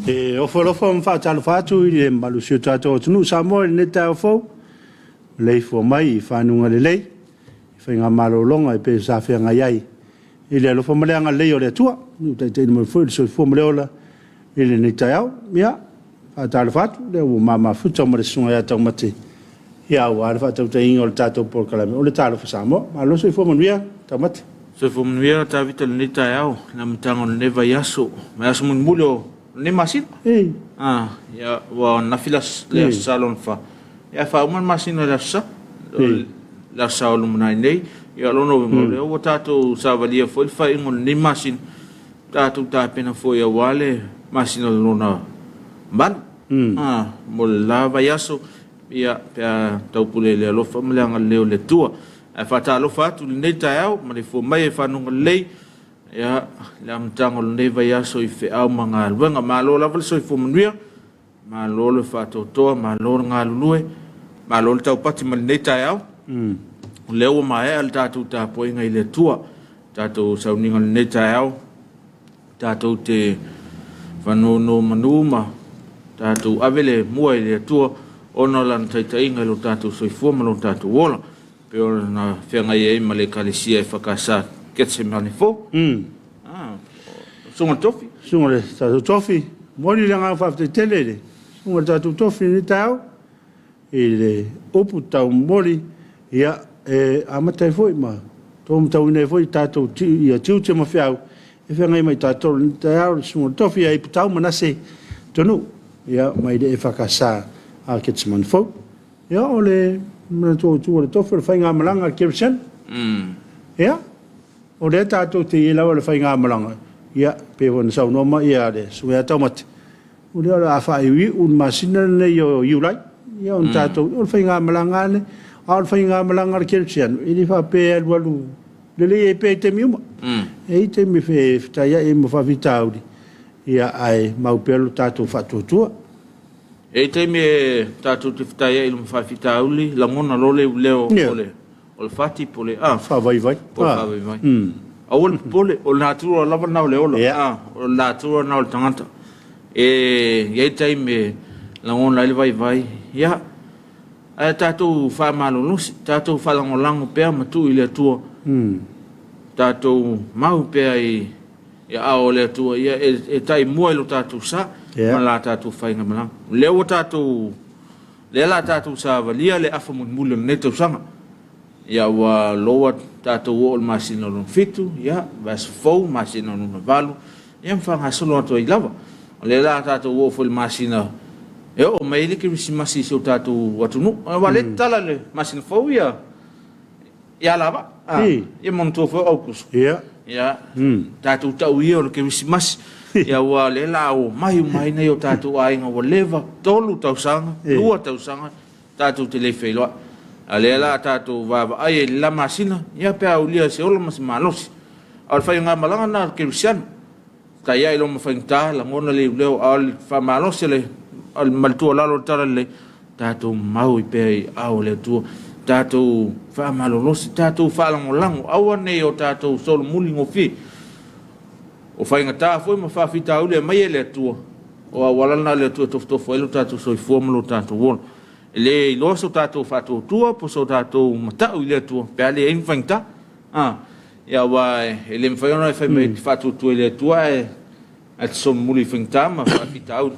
E ofo alofa ma faatalofa atu i le mamalu o si o tatou atunuu Samoa i lenei taeao fou, maleifua mai i fanuga lelei, i faigamalologa e pei sa feagai ai i le alofa ma le agalelei o le Atua, ua taitaiina mai foi le soifua ma le ola i lenei taeao. Ia, faatalofa atu, o lea ua ma mafuta ma le Susuga ia Taumate, ia aua le faatautaiga o le tatou polokalame o le Talofa Samoa. Malo le soifua manuia Taumate. Soifua manuia Tavita i lenei taeao, i le amataga o lenei vaiaso, vaiaso mulimuli o lenei masina. Ah, ia, ua ananafi le Aso Sa lona fa, ia ae faauma le masina i le Aso Sa. Le Aso Sa o lumanai nei. Ia o lona uiga, o lea ua tatou savalia foi le faaiuga o lenei masina, tatou tapena foi aua le masina lona valu. Ah, mo le la vaiaso, ia, pe a taupule i le alofa ma le agalelei o le Atua. Ae faatalofa atu i lenei taeao, maleifua mai e fanuga lelei, ia, le amataga o lenei vaiaso i feau ma galuega. Malo lava le soifua manuia, malo le faatoatoa, malo le galulue, malo le taupati mai lenei taeao. O lea ua maea le tatou tapuaiga i le Atua, tatou sauniga i lenei taeao, tatou te faanonomanu ma tatou ave le mua i le Atua ona o Lana taitaiga i lo tatou soifua ma lo tatou ola, pei ona feagai ai ma le Ekalesia EFKS Getsemane fou. Ah, Susuga i le Tofi. Susuga i le tatou Tofi, momoli le agaga faafetai tele i le Susuga i le tatou Tofi i lenei taeao i le upu taumoli, ia, e amata ai foi ma taumatauina ai foi tatou ia tiute ma feau e feagai ma i tatou i lenei taeao, le Susuga i le Tofi ia Iputau Manase Tonuu, ia, mai le EFKS a Ketsemane fou. Ia, o le manatu autu o le Tofi o le faigamalaga a le Kerisiano. Ia, o lea tatou te i ai lava i le faigamalaga, ia, pei foi ona saunoa mai le Susuga ia Taumate, O lea o le a faaiuiu le masina lenei o Iulai, ia ona tatou, o le faigamalaga lava lenei. A o le faigamalaga a le kerisiano, e le faapea e alualu lelei ai pea i taimi uma. E i ai taimi e fetaiai ai ma faafitauli, ia ae mau pea lo tatou faatuatua. E i ai taimi e tatou te fetaiai ma faafitauli, lagona loa le iuleo o le O le fati po o le a? Faavaivai. Po o le faavaivai. Aua le popole, o le natura lava lena o le ola. Yeah. O le natura lena o le tagata. E i ai taimi e lagona ai le vaivai, ia, ae tatou faamalolosi, tatou faalagolago pea ma tuu i le Atua, tatou mau pea i aao o le Atua, ia, e taimua i lo tatou sa ma la tatou faigamalaga. O lea ua tatou Lea la tatou savalia le afa mulimuli o lenei tausaga. Ia ua loa tatou oo i le masina lona fitu, ia vaiaso fou masina lona valu, ia ma faagasolo atu ai lava. O lea la tatou oo foi i le masina e oo mai ai le Kerisimasi i si o tatou atunuu. Aua o lea e tatala i le masina fou ia ia lava. Ia manatua foi o Aokuso. Ia. Ia, tatou tau ia o le Kerisimasi. Ia aua o lea la omai uma ai nai o tatou aiga ua leva, 3 tausaga, 2 tausaga tatou te le feiloai. A o lea la tatou vaavaai ai i le la masina, ia pe a aulia se ola ma se malosi. A o le faigamalaga lena a le kerisiano. Taiai loa ma faigata, lagona le iuleo, a o le faamalosi ma le tuualalo o le Talalelei, tatou mau ai pea i aao o le Atua, tatou faamalolosi, tatou faalagolago, aua ne i o tatou solomuli gofie. O faigata foi ma faafitauli e aumai e le Atua, o auala na a le Atua e tofotofo ai lo tatou soifua ma lo tatou ola. E le iloa so tatou faatuatua po o so tatou matau i le Atua pe a leai ni faigata. Ia aua e le mafai ona e fai mai e te faatuatua i le Atua ae te solomuli i faigata ma faafitauli.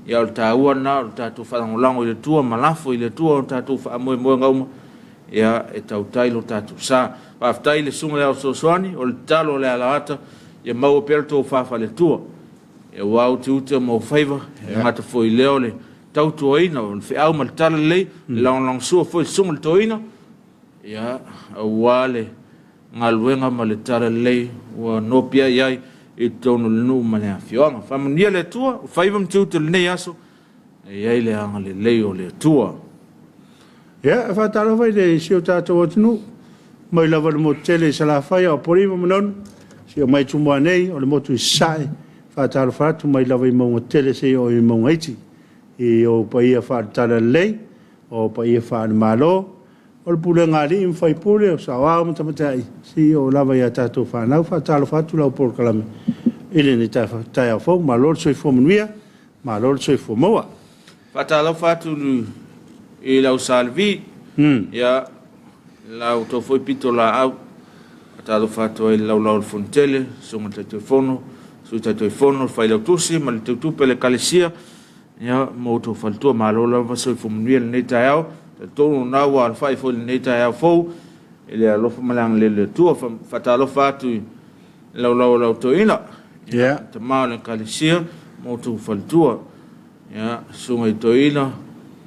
Ia o le taua lena o le tatou faalagolago i le Atua ma lafo i le Atua o tatou faamoemoega uma, ia e tautai lo tatou sa. Faafetai i le Susuga i le Ao Fesoasoani, o le tatalo a le Alaata, ia maua pea le tofa faale-Atua. Ia aua utiuti o mau faiva, e gata foi i lea o le tautuaina o le feau ma le talalelei, le lagolagosua foi i le Susuga i le Toeaina, Ia, aua le galuega ma le talalelei ua nopiai ai i totonu o le nuu ma le afioaga. Faamanuia le Atua, o faiva ma tiute o lenei aso, e i ai le agalelei o le Atua. Ia, e faatalofa i si o tatou atunuu, mai lava i le motu tele i Salafai, Apolima ma Manono, seia mai i Tumua nei, o le motu i Sasae, faatalofa atu mai lava i mauga tele seia oo i mauga iti, i ou paia faale-talalelei, o paia faale-Malo, o le pulega a alii ma faipule, o saoao ma tamaitai, seia oo lava i a tatou fanau. Faatalofa atu lau polokalame i lenei taeao fou. Malo le soifua manuia. Malo le soifua maua. Faatalofa atu i lau Salevi, ia, la outou foi pitolaau. Faatalofa atu ai i le laulau o le Fonotele, Susuga i le Taitaifono, Sui Taitaifono, le Failautusi ma le Teutupe o le Ekalesia, ia, ma outou faletua. Malo lava soifua manuia i lenei taeao. Talitonu o lena ua alafai foi i lenei taeao fou i le alofa ma le agalelei o le Atua. Faatalofa atu i le laulau o lau toeaina, ia, le tama o le Ekalesia ma outou faletua. Ia, Susuga i Toeaina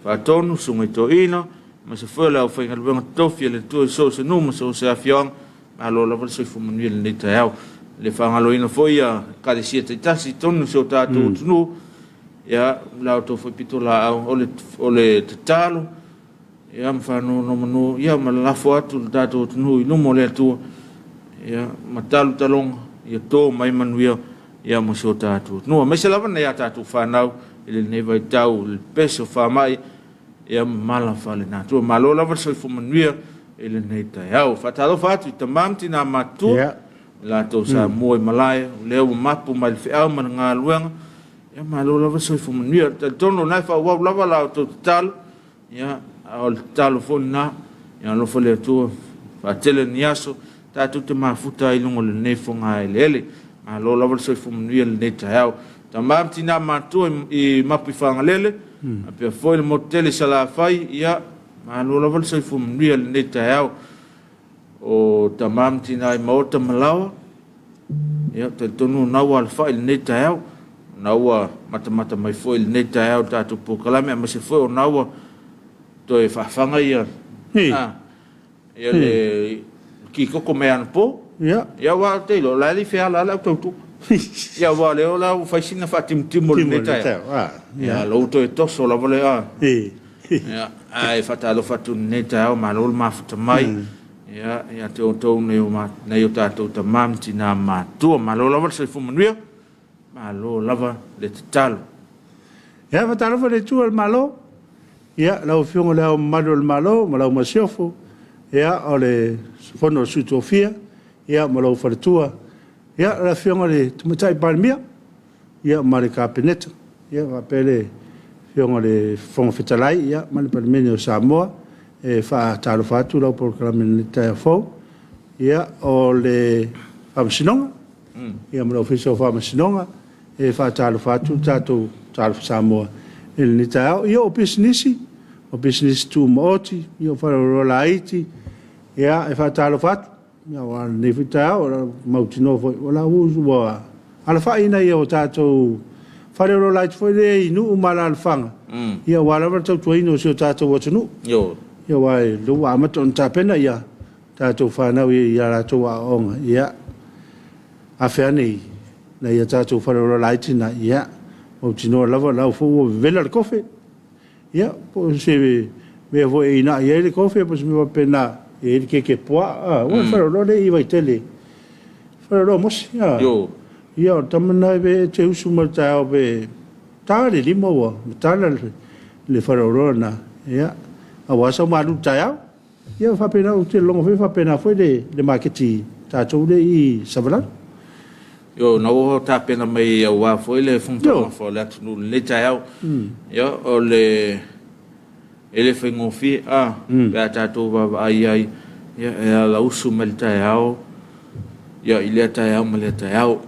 Faatonu, Susuga i Toeaina, aemaise foi o le aufaigaluega totofi a le Atua i so o se nuu ma so o se afioaga, malo lava le soifua manuia i lenei taeao. E le faagaloina foi ia Ekalesia taitasi i totonu o si o tatou atunuu, ia, la outou foi pitolaau, o le tatalo, ia ma faanonomanu, ia ma lafo atu le tatou atunuu i luma o le Atua, ia ma talotaloga, ia to mai manuia ia mo si o tatou atunuu. Aemaise lava nai a tatou fanau i lenei vaitau i le pese o faamai, ia ma mala faalenatura. Malo lava le soifua manuia i lenei taeao. Faatalofa atu i tama ma tina matutua, latou sa mua i malae, o lea ua mapu mai le feau ma le galuega, ia malo lava le soifua manuia. Talitonu o lena e faaauau lava la outou tatalo, Ia, a o le tatalo foi lena, ia alofa le Atua, faatele ni aso, tatou te mafuta ai i luga o lenei fogaeleele. Malo lava le soifua manuia i lenei taeao. Tama ma tina matutua i Mapuifagalele, faapea foi le motu tele i Salafai, ia, malo lava le soifua manuia i lenei taeao. O tama ma tina i Maota ma Laoa, ia, talitonu o lena ua alafai i lenei taeao, o lena ua matamata mai foi i lenei taeao i le tatou polokalame, aemaise foi o lena ua toe faafaga ia, ia le kikoko mai anapo. Ia, aua ou te iloa, o la e le i feala lava le au tautua. Ia, aua o lea la ua fai sina faatimutimu o lenei taeao. Ia, lea ua toe toso lava le... Ia, ae faatalofa atu i lenei taeao, malo le mafuta mai. Ia, ia te outou nai o tatou tama ma tina matutua. Malo lava le soifua manuia, malo lava le tatalo. Ia, faatalofa i le Itu a le Malo, ia, lau Afioga i Le Ao Mamalu o le Malo ma lau Masiofo, ia, o le Fono a Sui Tofia, ia, ma lou faletua, ia, le Afioga i le Tamaitai Palemia, ia ma le Kapeneta, ia faapea le Afioga i le Fofoga Fetalai, ia ma le Palemene o Samoa. E faatalofa atu lau polokalame i lenei taeao fou. Ia, o le Faamasinoga, ia ma le Ofisa o Faamasinoga, e faatalofa atu le tatou Talofa Samoa i lenei taeao. Ia, o pisinisi, o pisinisi tumaoti, ia o faleoloa laiti, ia e faatalofa atu. Aua o lenei foi taeao, o le mautinoa foi, o la ua alafai nai o tatou faleoloa laiti foi lea i nuu ma alaalafaga, ia aua lava le tautuaina o si o tatou atunuu. Ia aua o lea ua amata ona tapena ia tatou fanau i a latou aoaoga, ia afe ane i nai a tatou faleoloa laiti na, ia mautinoa lava o la foi ua vevela le kofe. Ia, po o se mea foi e inai ai le kofe po o se mea faapena, e i ai le keke puaa. Aua le faleoloa lea i Vaitele, faleoloa o Mosi. Ia, o le tama lena e te usu mai i le taeao pe ta le 5 ua matala le faleoloa lena, ia, aua sau malu i le taeao. Ia faapena, ou te lagona foi faapena foi le maketi tatou lea i Savalalo. Ioe, na ua tapena mai aua foi le fono taumafa o le atunuu i lenei taeao. Ia, o le e le faigofie a pe a tatou vaavaai i ai, ia e alausu mai le taeao ia i lea taeao ma lea taeao.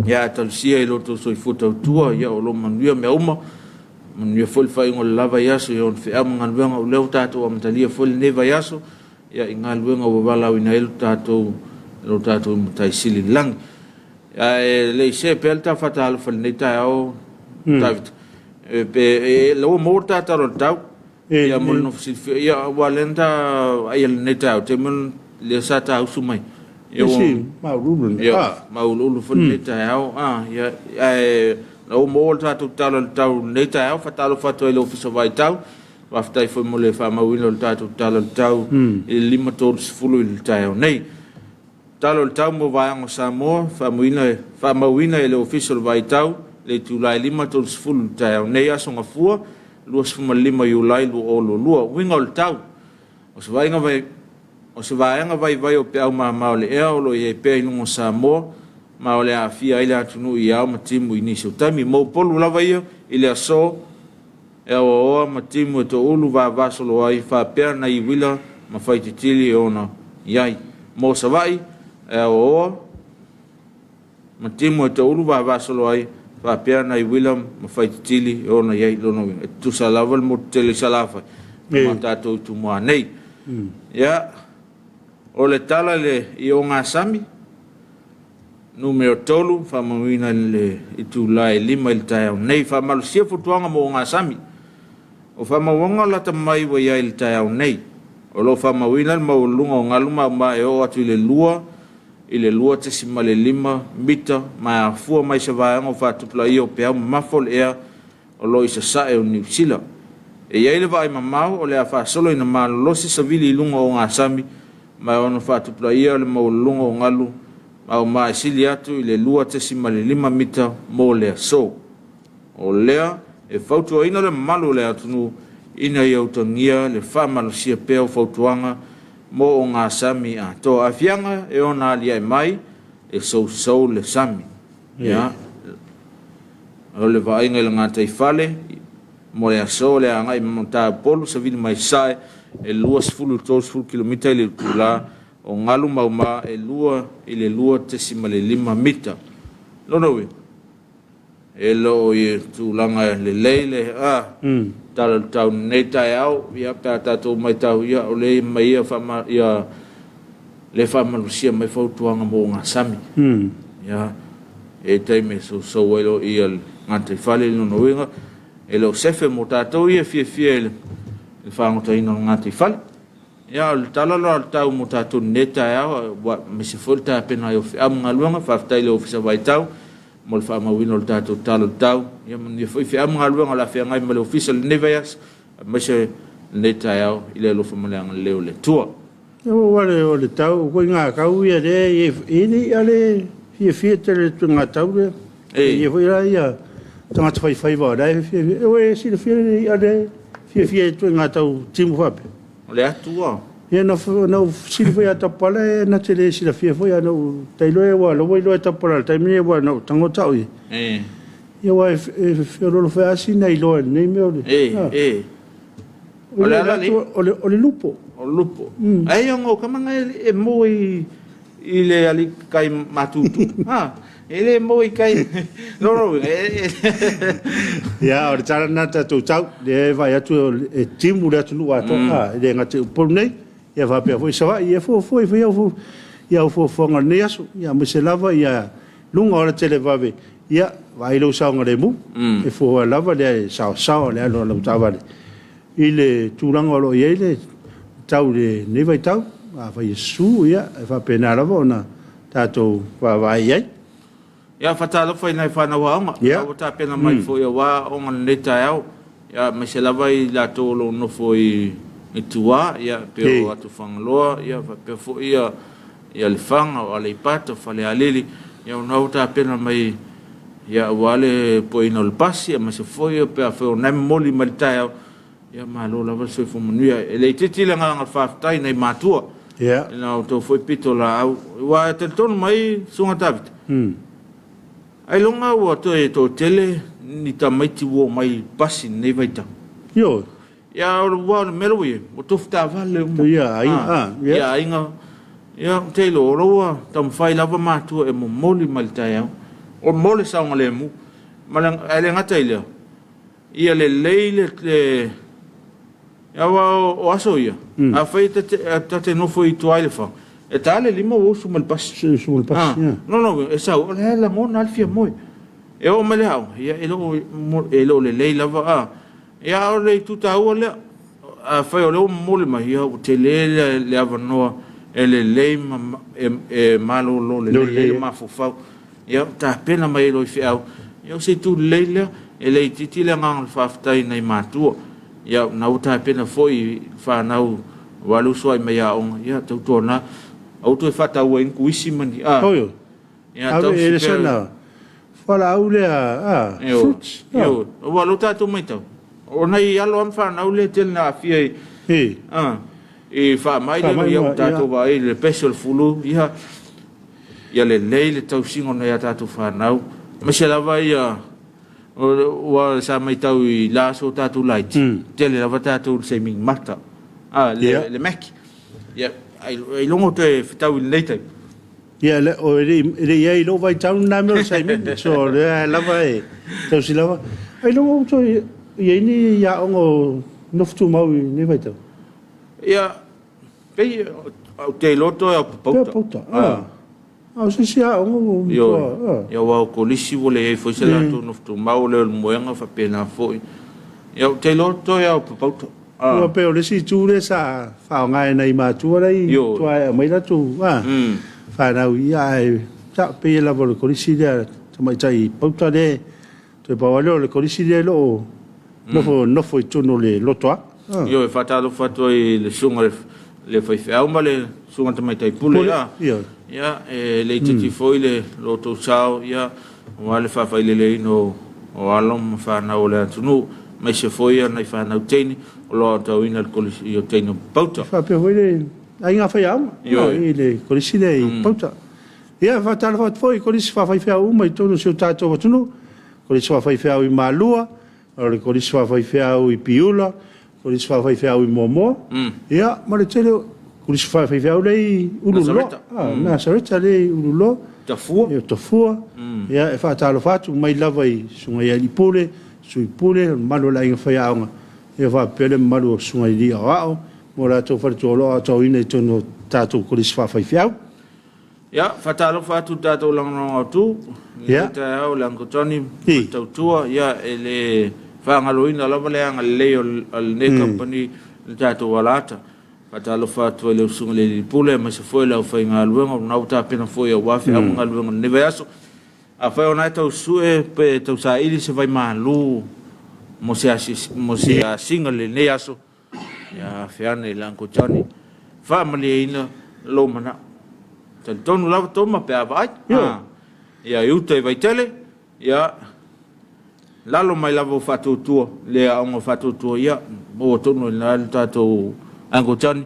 Ia ae talosia i lo outou soifua tautua, ia o lo o manuia mea uma. Manuia foi le faaiuga o le la vaiaso i ona feau ma galuega o lea ua tatou amatalia foi lenei vaiaso ia i galuega ua valaauina ai lo tatou lo tatou Matai Sili i le lagi. Ae le i see pea le ta faatalofa i lenei taeao David, pe la ua maua le ta tala o le tau ia mo le nofo silafia ia aua lea na ta vaaia i lenei taeao taimi lea sa ta usu mai ia ua mauululu ia mauululu foi lenei taeao ia ae la ua maua le tatou tala o le tau i lenei taeao. Faatalofa atu ai i le Ofisa o Vaitau, faafetai foi mo le faamauina o le tatou tala o le tau i le 5:30 i le taeao nei. Tala o le tau mo vaega o Samoa, faamauina e le Ofisa o le Vaitau i le itula e 5:30 i le taeao nei, Aso Gafua, 25 Iulai 2022. Uiga o le tau, o se vaega vaivai o peau mama o le ea o lo o i ai pea i luga o Samoa. ma o le a aafia ai le atunuu i ao ma timu i nisi o taimi. Mo Upolu lava ia i le aso e aoaoa ma timu e toulu vavasolo ai faapea nai uila ma faititili e ona i ai. Mo Savaii e aoaoa ma timu e toulu vavasolo ai faapea nai uila ma faititili e ona i ai. Lona uiga e tutusa lava le motu tele i Salafai ma tatou i Tumua nei. Ia, o le tala i le i ogasami numera 3 faamauina i le itula e 5 i le taeao nei. Faamalosia fautuaga mo ogasami. O faamauaga lata mai ua i ai i le taeao nei. O lo o faamauina le maualuluga o galu mauma e oo atu i le 2 i le 2.5 mita ma e afua mai se vaega o faatupulaia o peau mamafa o le ea o lo o i sasae o Niu Sila. E i ai le vaai mamao o le a faasolo ina malolosi savili i luga o ogasami ma e ono faatupulaia le maualuluga o galu mauma e sili atu i le 2.5 mita mo le aso. O lea e fautuaina le mamalu o le atunuu ina ia utagia le faamalosia pea o fautuaga mo ogasami atoa. Aafiaga e ona aliae mai e sousou le sami. Ia, o le vaaiga i le gataifale mo le aso o le agai i Mataupolu, savili mai sasae e 20 i le 30 kilomita i le itula, o galu mauma e 2 i le 2.5 mita. Lona uiga, e le o i tulaga lelei le tala o le tau i lenei taeao, ia, pe a tatou matau, ia, o lea e aumai ia, ia le faamalosia mai fautuaga mo ogasami. Ia, e i ai taimi e sousou ai loa le gataifale, lona uiga, e le o sefe mo tatou ia e fiafia i le fagotaina o le gataifale. Ia, o le tala la o le tau mo tatou i lenei taeao, aemaise foi le tapena ai o feau ma galuega. Faafetai i le Ofisa Vaitau mo le faamauina o le tatou tala o le tau. Ia manuia foi feau ma galuega o le a feagai ma le Ofisa i lenei vaiaso, aemaise lenei taeao i le alofa ma le agalelei o le Atua. Ua o le tau, ko ngā kau ia le e le ia le fiafia tele tu ngā tau le. E ia foi la ia tagata faifaiva o la e fiafia. E ue silafia le ia le fiafia tu ngā tau timu faapea. O le atua. Ia na na sili foi a Tapala e na te le silafia foi a na tailo e ua lawa iloa e Tapala le taimi nei ua na tango tau ia. Ia ua e feololo foi a sina iloa i lenei mea o le. O le ala le? O le lupo. O le lupo. Ai o kamanga e mo i le ali kai matutu. Ha, e le mo i kai. No no. Ia o le tala na tatou tau le vai atu e timu le atunuu atoa e le gata i Upolu nei ia faapea foi Savaii e fuafua foi au ia au fuafuaga o lenei aso ia aemaise lava ia luga o le televave ia vaai lou saogalemu e fuafua lava le saosaoa le alu a lau taavale i le tulaga o lo o i ai le tau i lenei vaitau. Afai e susu, ia, e faapena lava ona tatou vaavaai i ai. Ia, faatalofa i nai fanau aoga, la ua tapena mai foi aua aoga i lenei taeao, ia, aemaise lava i latou o lo o nofo i tua, ia, pei o Atufagaloa, ia, faapea foi ia Lefaga, o Aleipata, o Falealili, ia, o lena ua tapena mai, ia, aua le pueina o le pasi, aemaise foi pe afai o lena e momoli mai le taeao, ia, malo lava le soifua manuia. E le itiiti le agaga o le faafetai i nai matua, i la outou foi pitolaau, aua e talitonu mai Susuga Tavita, ailoga ua toe toatele ni tamaiti ua omai pasi i lenei vaitau. Ioe. Ia, aua o le mea lea ua i ai, ua tofu taavale uma. Ia aiga. Ia aiga. Ia, ou te iloa, o la ua taumafai lava matua e momoli mai le taeao, o mo le saogalemu. Ma le, ae le gata i lea, ia lelei le aua o aso ia, afai ta te nofo i tua i Lefaga, e ta le 5 ua usu mai le pasi. Usu mai le pasi, ia. No, no, e sau, o la e lagona lava le fia moe. E oo mai le aoga, ia e le o lelei lava. Ia, a o le itu taua lea, afai o lea ua momoli mai, ia ua tele le avanoa e lelei ma e malolo lelei ai le mafaufau. Ia, ua tapena mai ai loa i feau, ia o se itu lelei lea, e le itiiti le agaga o le faafetai i nai matua. Ia, o lena ua tapena foi i fanau aua le usuai mai aoga, ia tautuana, aua toe faatauaina kuisi ma ni, a. Oi, oi. Ia, Ave tausi e le pea. sana fualaau lea, a, fruits. Ioe, aua o lea ua tatou matau, o nai alo lava ma fanau lea e tele ina aafia i, i faamai lea, Faamai ia ua ma, tatou vaai i le pese o le flu, ia. Ia lelei le tausiga o nai a tatou fanau, aemaise lava ia aua sa matau i la aso o tatou laiti, tele lava tatou i le saimini mata, a, le maki. Ia, ailoga o toe fetau i lenei taimi. Ia, e le i i ai i lou vaitau lena mea o le saimini, so o lea lava e tausi lava. Ailoga ua toe i ai ni aoga o nofo tumau i lenei vaitau? Ia, pei ou te iloa toe o Papauta. Papauta, a. A o se isi aoga ua matua. Ia, aua o Kolisi ua leai foi se latou nofo tumau, o le Leulumoega faapena foi. Ia, ou te iloa toe lava o Papauta. Ua pei o le isi itu lea sa faaaoga e nai matua la i tua e aumai latou fanau, ia ae pei lava o le Kolisi lea Tamaitai Papauta lea, toe pau lava lea o le Kolisi lea o lo o nofo nofo i totonu o le lotoa. Ioe, faatalofa atu ai i le susuga i le faifeau ma le susuga i le tamaitai pule. Ia, e le itiiti foi le lo outou sao, ia, aua le faafaileleina o alo ma fanau o le atunuu, aemaise foi nai fanau teine o lo o aotauina i le Kolisi o Teine o Papauta. E faapea foi le aiga faiaoga i le Kolisi lea i Papauta. Ia, e faatalofa atu foi i Kolisi faafaifeau uma i totonu o si o tatou atunuu, Kolisi faafaifeau i Malua, o le Kolisi faafaifeau i Piula, Kolisi faafaifeau i Moamoa, ia, ma le tele o Kolisi faafaifeau lea i Ululoa, Nasareta lea i Ululoa, Tafua, ia, Tafua, ia, e faatalofa atu mai lava i susuga i alii pule, sui pule, o le mamalu o le aiga faiaoga, ia faapea le mamalu o susuga i alii aoao ma o latou faletua o lo o aotauina i totonu o tatou Kolisi faafaifeau. Ia, faatalofa atu i le tatou lagolago atu i lenei taeao, le Uncle Johnny ma le tautua. Ia, e le faagaloina lava le agalelei o lenei kamupani i le tatou alaata. Faatalofa atu ai i lau Susuga i le Alii Pule aemaise foi o le aufaigaluega o lena ua tapena foi aua feau ma galuega o lenei vaiaso. Afai o lena e tau sue pe tau saili se vaimalu mo se asiga i lenei aso, Ia afe ane i le Uncle Johnny, faamalieina lou manao. Talitonu lava Toma pe a vaai. Ia i uta i Vaitele, ia lalo mai lava o Faatuatua, le aoga o Faatuatua, ia maua tonu ai i ina le tatou Uncle Johnny.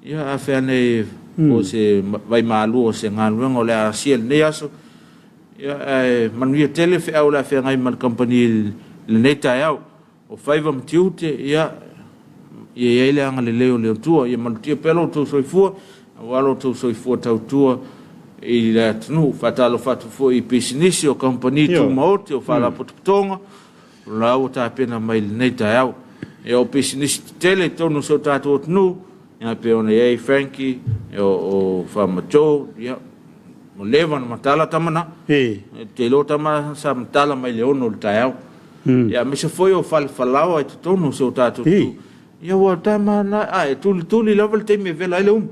Ia afe ane po o se vaimalu o se galuega o le a asia i lenei aso. Ia ae manuia tele feau o le a feagai ma le kamupani i lenei taeao. O faiva ma tiute, ia, ia i ai le agalelei o le Atua. Ia malutia pea lo outou soifua, aua lo outou soifua tautua i le atunuu. Faatalofa atu foi i pisinisi, o kamupani tumaoti, o faalapotopotoga, o la ua tapena mai i lenei taeao. Ia, o pisinisi tetele i totonu o si o tatou atunuu, ia, pei ona i ai Frankie, ia, o Farmer Joe, ia, ua leva ona matala tama na. Ou te iloa tama sa matala mai le 6 o le taeao. Ia, aemaise foi o fale falaoa i totonu o si o tatou atunuu. Ia, ua tama na, a e tulituli lava le taimi e vela ai le umu.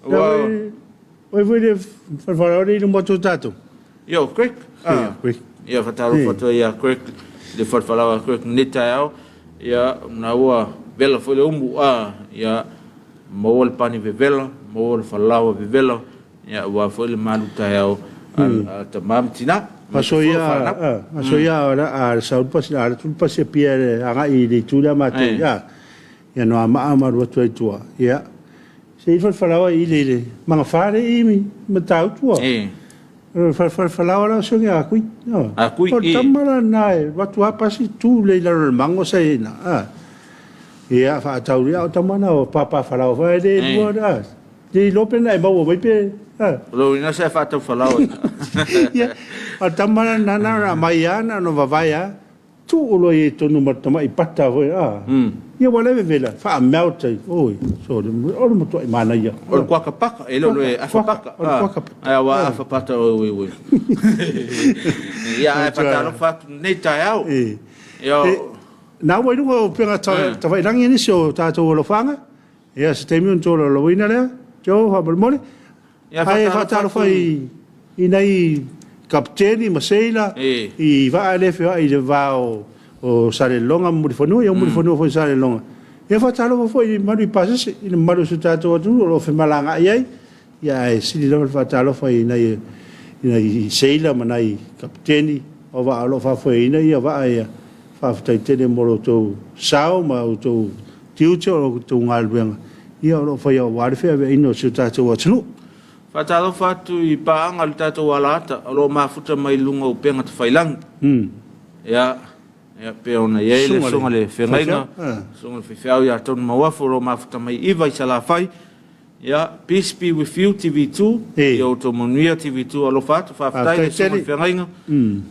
Ua... Oi foi le fale falaoa lea i luma atu o tatou. Ia, o Craig. Craig. Ia, faatalofa atu ai ia Craig, le fale falaoa a Craig i lenei taeao. Ia, na ua vela foi le umu, a, ia, maua le pani vevela, maua le falaoa vevela. Ia, aua foi le malu taeao a tama ma tina. Aso ia, aso ia a sau le pasi, a alu atu le pasi Apia e agai i le itu lea matou, ia, ia Noamaa ma alu atu ai i tua, ia, se i falefalaoa i le, le Magafa lea i Matautu, o le falefalaoa la o si a Kui, A Kui, o le tama la lena e alu atu lava pasi tu lelei i lalo o le mago sa i ai i ina, ia, faatau, ia o tama na o papa falaoa foi, e le lua, Le iloa pe na e maua mai pe. O lou ina sa e faatau falaoa. Ia, o le tama lena na ona aumai lava na ona vavae lava, tuu loa i ai i totonu ma le tamai pata foi a. Ia ua le vevela, faa-melt ai. Oi, sole, o le matuai manaia. O le kuaka paka, e le o le afa paka. O le kuaka paka. Ae aua afa pata oi oi oi. Ia, ae faatalofa atu i lenei taeao. Ia, Na ua i luga o upega tafailagi nisi o tatou alofaaga. Ia, se taimi ona tolaulauina lea, Joe, faamolemole. Ae faatalofa i i nai kapeteni ma seila i vaa lea e feoai i le va o Salelologa ma Mulifanua, ia o Mulifanua foi i Salelologa. Ia faatalofa foi i le mamalu i pasese, i le mamalu o si o tatou atunuu o lo o femalagaai ai. Ia ae sili lava le faatalofa i nai nai seila ma nai kapeteni o vaa o lo o faafoeina ia vaa ia. Faafetai tele mo lo outou sao ma outou tiute o la outou galuega ia o lo o faia aua le feaveaiina o si o tatou atunuu. Faatalofa atu i paaga a le tatou alaata o lo o mafuta mai luga o upega tafailagi. Ia, ia pei ona i ai le susuga i le Feagaiga, susuga i le Faifeau ia Tony Mauafu o lo o mafuta mai i 9 i Salafai. Ia, Peace be with you TV2, ia outou manuia TV2, alofa atu, faafetai le susuga i le Feagaiga,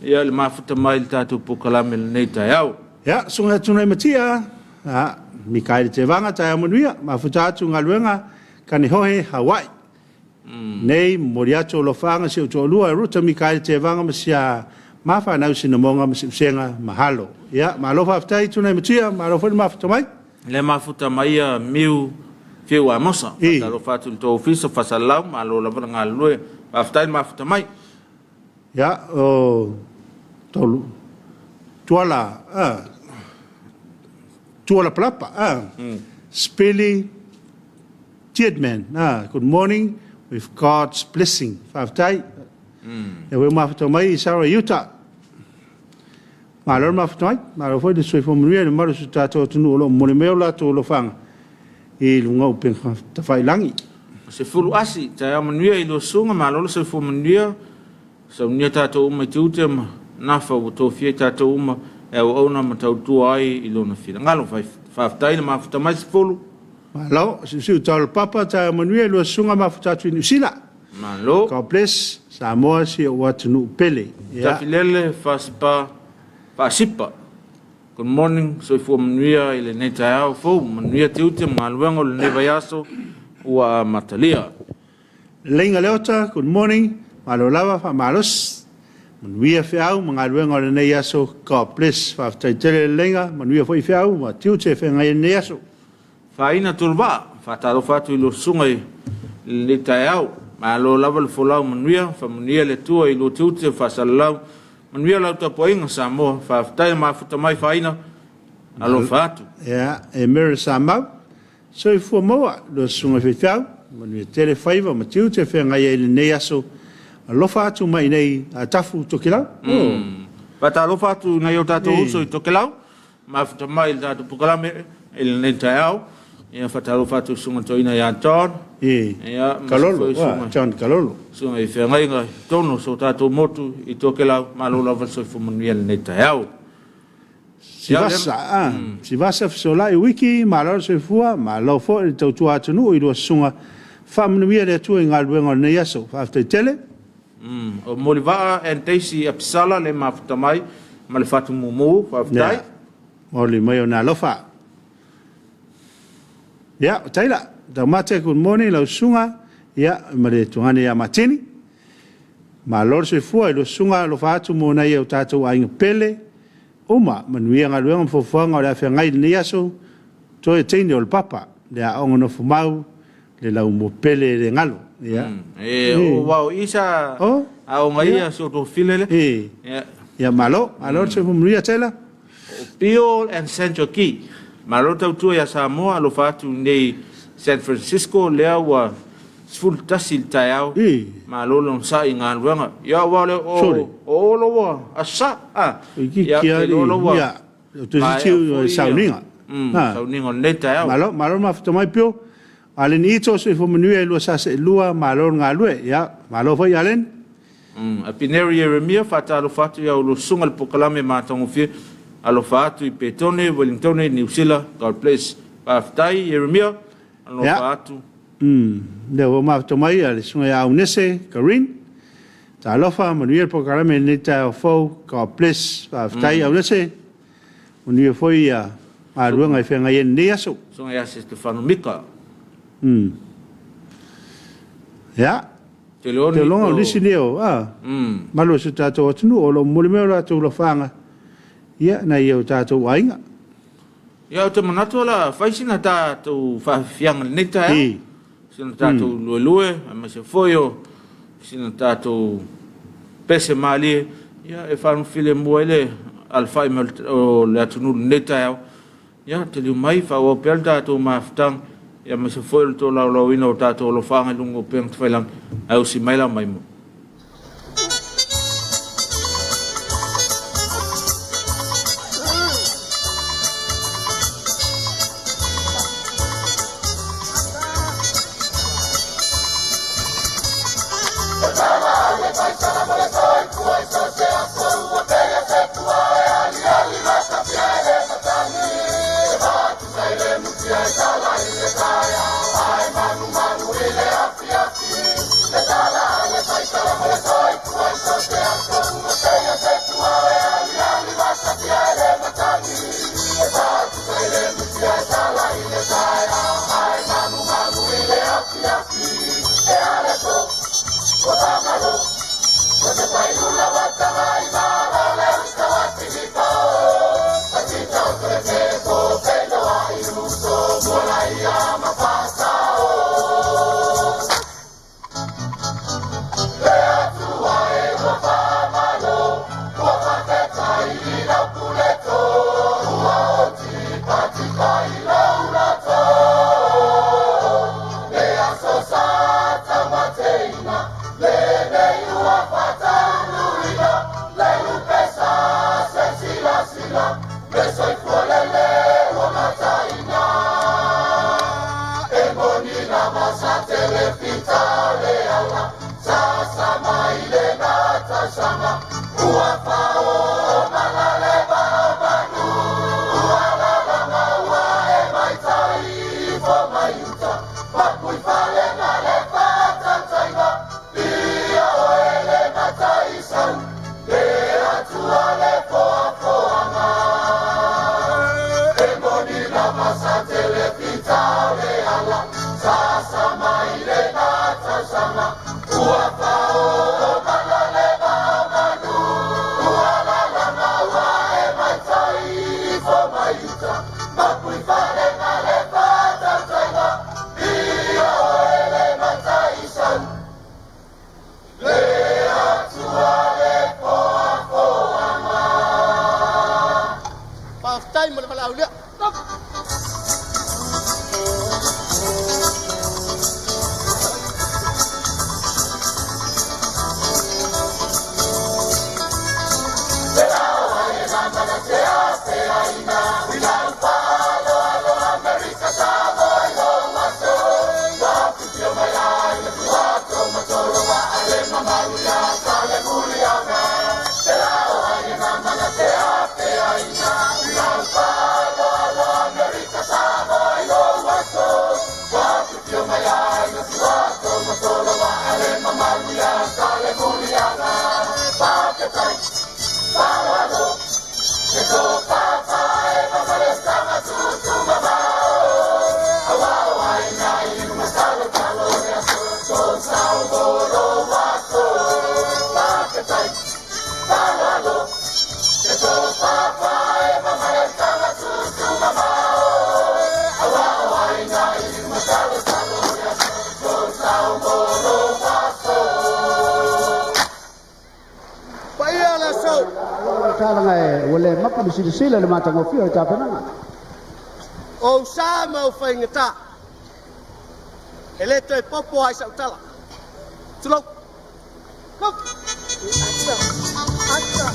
ia le mafuta mai i le tatou polokalame i lenei taeao. Ia, susuga ia Tunaimatia, Mikaele Tevaga, taeao manuia, mafuta atu galuega Kanehohe, Hawaii. Nei, momoli atu alofaaga si ou toalua e Ruta Mikaele Tevaga ma sia mafanau Sinamoga ma Siusega, mahalo. Ia, malo faafetai Tunaimatia, malo foi le mafuta mai. Le mafuta mai ia Miu Fiu Amosa. Faatalofa atu i le tou ofisa o Fasalalau, malo lava le galulue. Faafetai le mafuta mai. Ia, o tolu Tuala, Tualapalapa, Spili Tietman, good morning with God's blessing. Faafetai. Ia ua mafuta mai i Sarah Utah. Malo le mafuta mai, malo foi le soifua manuia i le mamalu o si o tatou atunuu o lo o momoli mai o latou alofaga i luga o upega tafailagi. 10 asi, taeao manuia i lua susuga, malo le soifua manuia, saunia tatou uma i tiute ma nafa ua tofia i tatou uma e auauna ma tautua ai i lona finagalo. Faafetai le mafuta mai 10. Malo, siusiu tauala papa, taeao manuia i lua susuga mafuta atu i Niu Sila. Malo. God bless Samoa si ou atunuu pele. Yeah. Tafilele Fasipa Faasipa. Good morning, soifua manuia i lenei taeao fou, manuia tiute ma galuega o lenei vaiaso ua amatalia. Leiga Leota, good morning, malo lava, faamalosi. Manuia feau ma galuega o lenei aso, God bless. Faafetai tele Leiga, manuia foi feau ma tiute e feagai ai lenei aso. Faaina Toluvaa, faatalofa atu i lua susuga i lenei taeao. Malo lava le folau manuia, faamanuia le Atua i lua tiute faasalalau. Manuia lau tapuaiga Samoa, faafetai le mafuta mai Faaina, alofa atu. Ia, e Mary Samau, soifua maua lua susuga i faifeau, manuia tele faiva ma tiute e feagai ai i lenei aso, alofa atu mai i inei Tafu Tokelau. Oh. Faatalofa atu i nai o tatou uso i Tokelau, mafuta mai i le tatou polokalame i lenei taeao. Ia, faatalofa atu i susuga toeaina ia John. Ia, ma Kalolo, John Kalolo. Susuga i feagaiga i totonu o so tatou motu i Tokelau, malo lava le soifua manuia i lenei taeao. Sivasa, Sivasa fesolai wiki, malo le soifua, malo foi le tautua atunuu i lua susuga, faamanuia le Atua i galuega o lenei aso. Faafetai tele. O Molivaa and Daisy Apisala le mafuta mai ma le fatu mumu, faafetai. Maoli mai o nā alofa. Ia, o Taila, taumate, good morning, lau susuga, ia, ma le tuagane ia Matini. Malo le soifua i lua susuga, alofa atu mo nai o tatou aiga pele, uma, manuia galuega ma fuafuaga o le a feagai i lenei aso, toe teine o le papa, le aoga nofo mau, le laumua pele e le galo. Ia. E o wao isa aoga ia si o tofile le. Ia malo, malo le soifua manuia Taylor. Bill and Sandra Key. Malo tautua ia Samoa, alofa atu nei San Francisco, lea ua 11 le taeao. Malo le onosai i galuega. Ia ua le o olo ua asa. Ia, te lolo ua maea foi sauniga. Sauniga o lenei taeao. Malo, malo mafuta mai Pio. Allen Ito, soifua manuia i lua sasa e lua, malo le galue. Ia, malo foi Allen. Apineri Ieremia, faatalofa atu i au lua susuga i le polokalame matagofie, alofa atu i Petone, Wellingtone, Niu Sila, God bless. Faafetai Ieremia, alofa atu. Lea ua mafuta mai a le susuga ia Aunese, Karin. Talofa, manuia le polokalame i lenei taeao fou, God bless. Faafetai Aunese, manuia foi ia galuega e feagai ai lenei aso. Susuga ia Setefano Mika. Ia. Te loga o nisi nei o malu o si o tatou atunuu o lo o momoli mai o latou lafaaga ia nai o tatou aiga. Ia, ou te manatu o le a fai sina tatou faafiafiaga i lenei taeao, sina tatou luelue, aemaise foi o sina tatou pese malie, ia, e faalogofilemu ai le alafai mai o le atunuu i lenei taeao. Ia, taliu mai, faaauau pea le tatou mafutaga, ia aemaise foi o le tolaulaauina o tatou alofaaga i luga o upega tafailagi, ae usi mai la maimoa. Ua le mapu le silasila i le matagofie o le tapenaga. O sa ma o faigata. E le toe popo ai sau tala. Tulou. Go. Ata. Ata.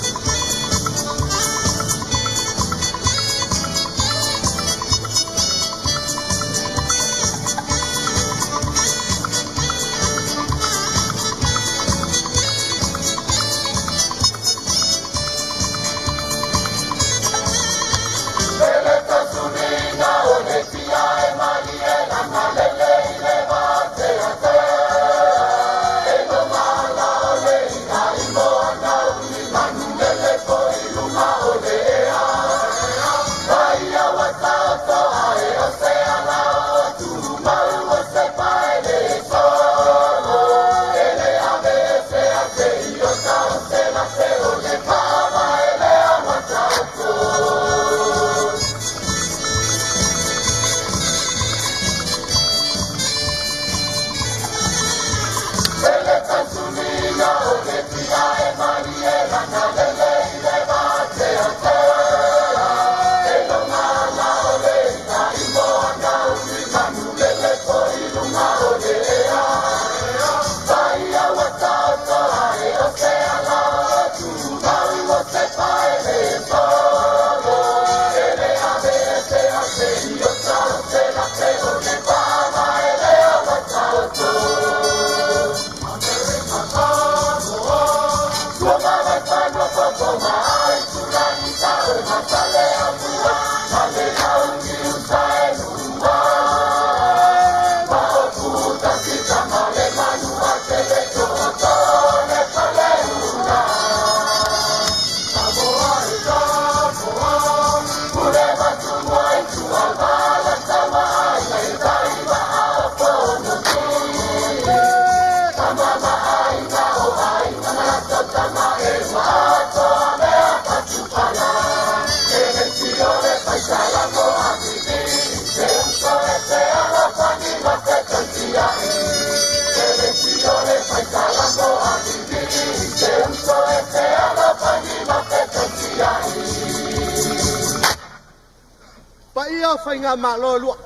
Paia o faiga malo lua.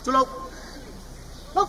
Tulou. Go.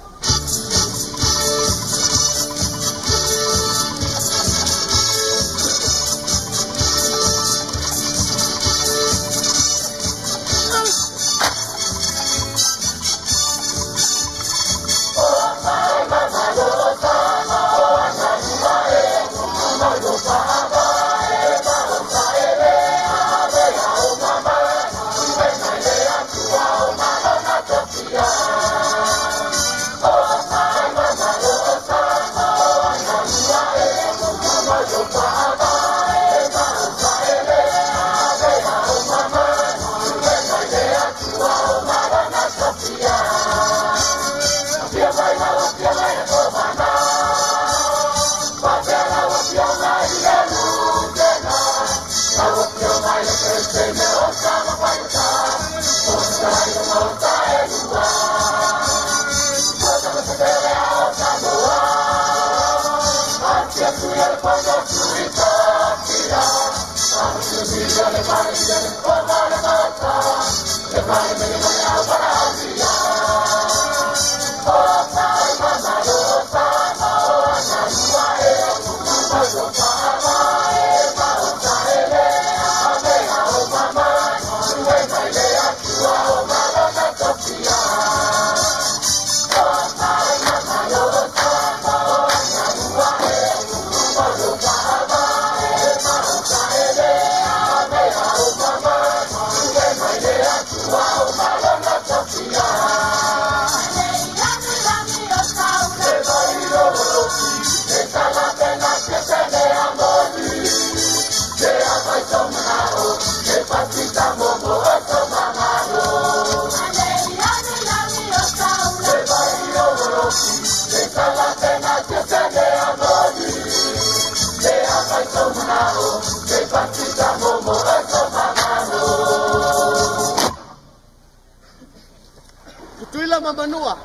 Tutuila ma Manua,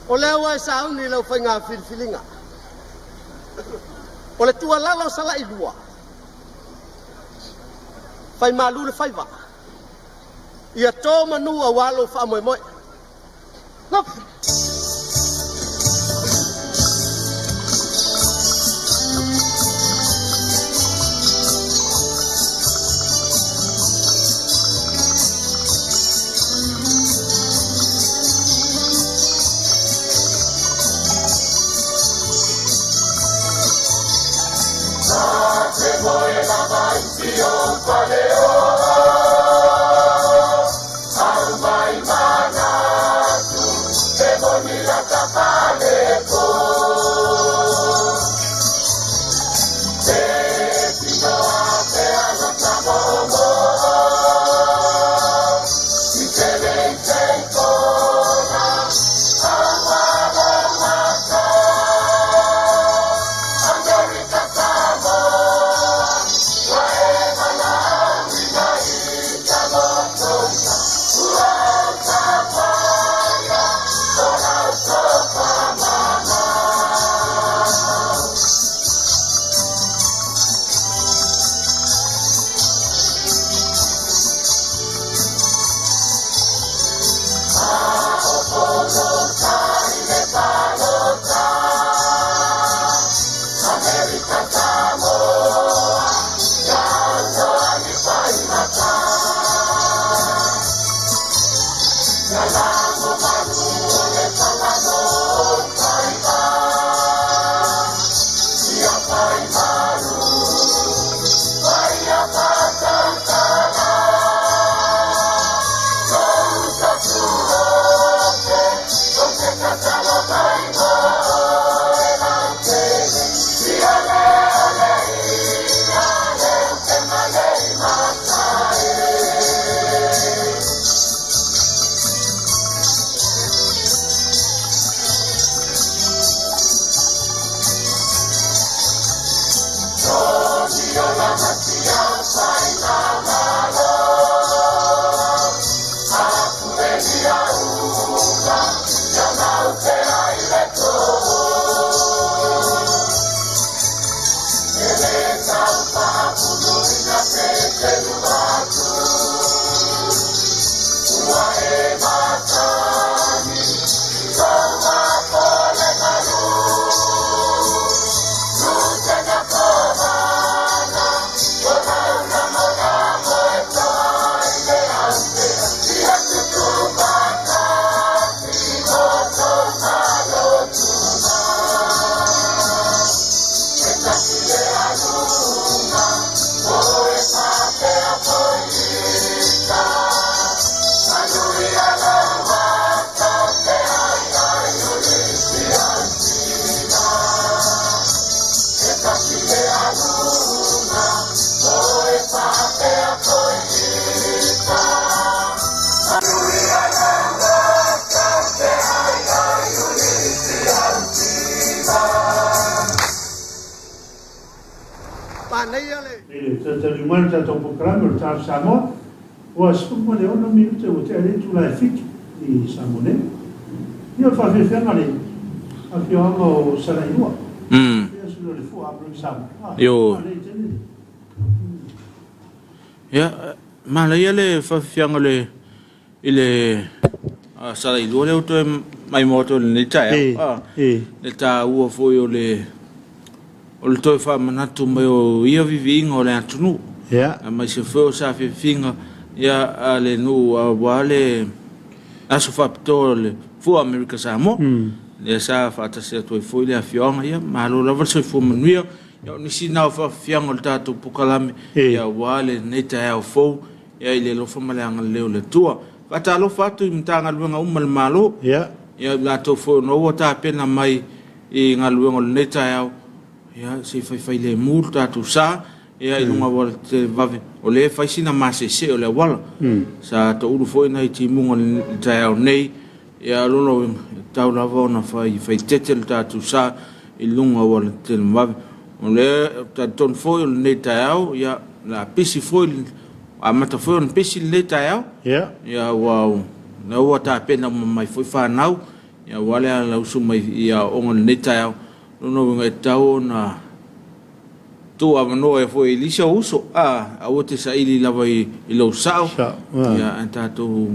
o lea ua e sauni i lau faiga filifiliga. O le tuualalo a Salailua, fai malu le faiva, ia to manu aua lou faamoemoe. Lofi. Manaia le. I le talataliu mai o le tatou polokalame o le Tala Samoa, ua 16 minute ua tea ai le itula e 7 i Samoa nei. Ia o le faafiafiaga le afioaga o Salailua, pei o le fua a Samoa. Manaia tele le. Ia, manaia le faafiafiaga o le i le Salailua lea ua toe maimoa atu i lenei taeao, le taua foi o le o le toe faamanatu mai o ia viviiga o le atunuu, aemaise foi o saafiafiga a le nuu aua le aso faapitoa o le Fua Amerika Samoa, lea sa faatasi atu ai foi le afioaga. Ia, malo lava le soifua manuia. Ia, o nisi na o faafiafiaga o le tatou polokalame aua lenei taeao fou i le alofa ma le agalelei o le Atua. Faatalofa atu i Matagaluega uma a le Malo, ia i latou foi o ua tapena mai i galuega o lenei taeao, ia se i faifailemu le tatou sa ia i luga o aualatelevave, o lea e fai sina masese o le auala. Sa toulu foi nai timuga i le taeao nei, ia o lona uiga, e tatau lava ona faitete le tatou sa i luga o aualatelevave. O lea e talitonu foi o lenei taeao, ia, o le a pisi foi, amata foi ona pisi lenei taeao, ia aua o lea ua tapena uma mai foi fanau, ia aua le alausu mai i aoaoga i lenei taeao. O lona uiga e tatau ona tuu avanoa ai foi i nisi ou uso, a, aua e te saili lava i lou sao, ia, ae tatou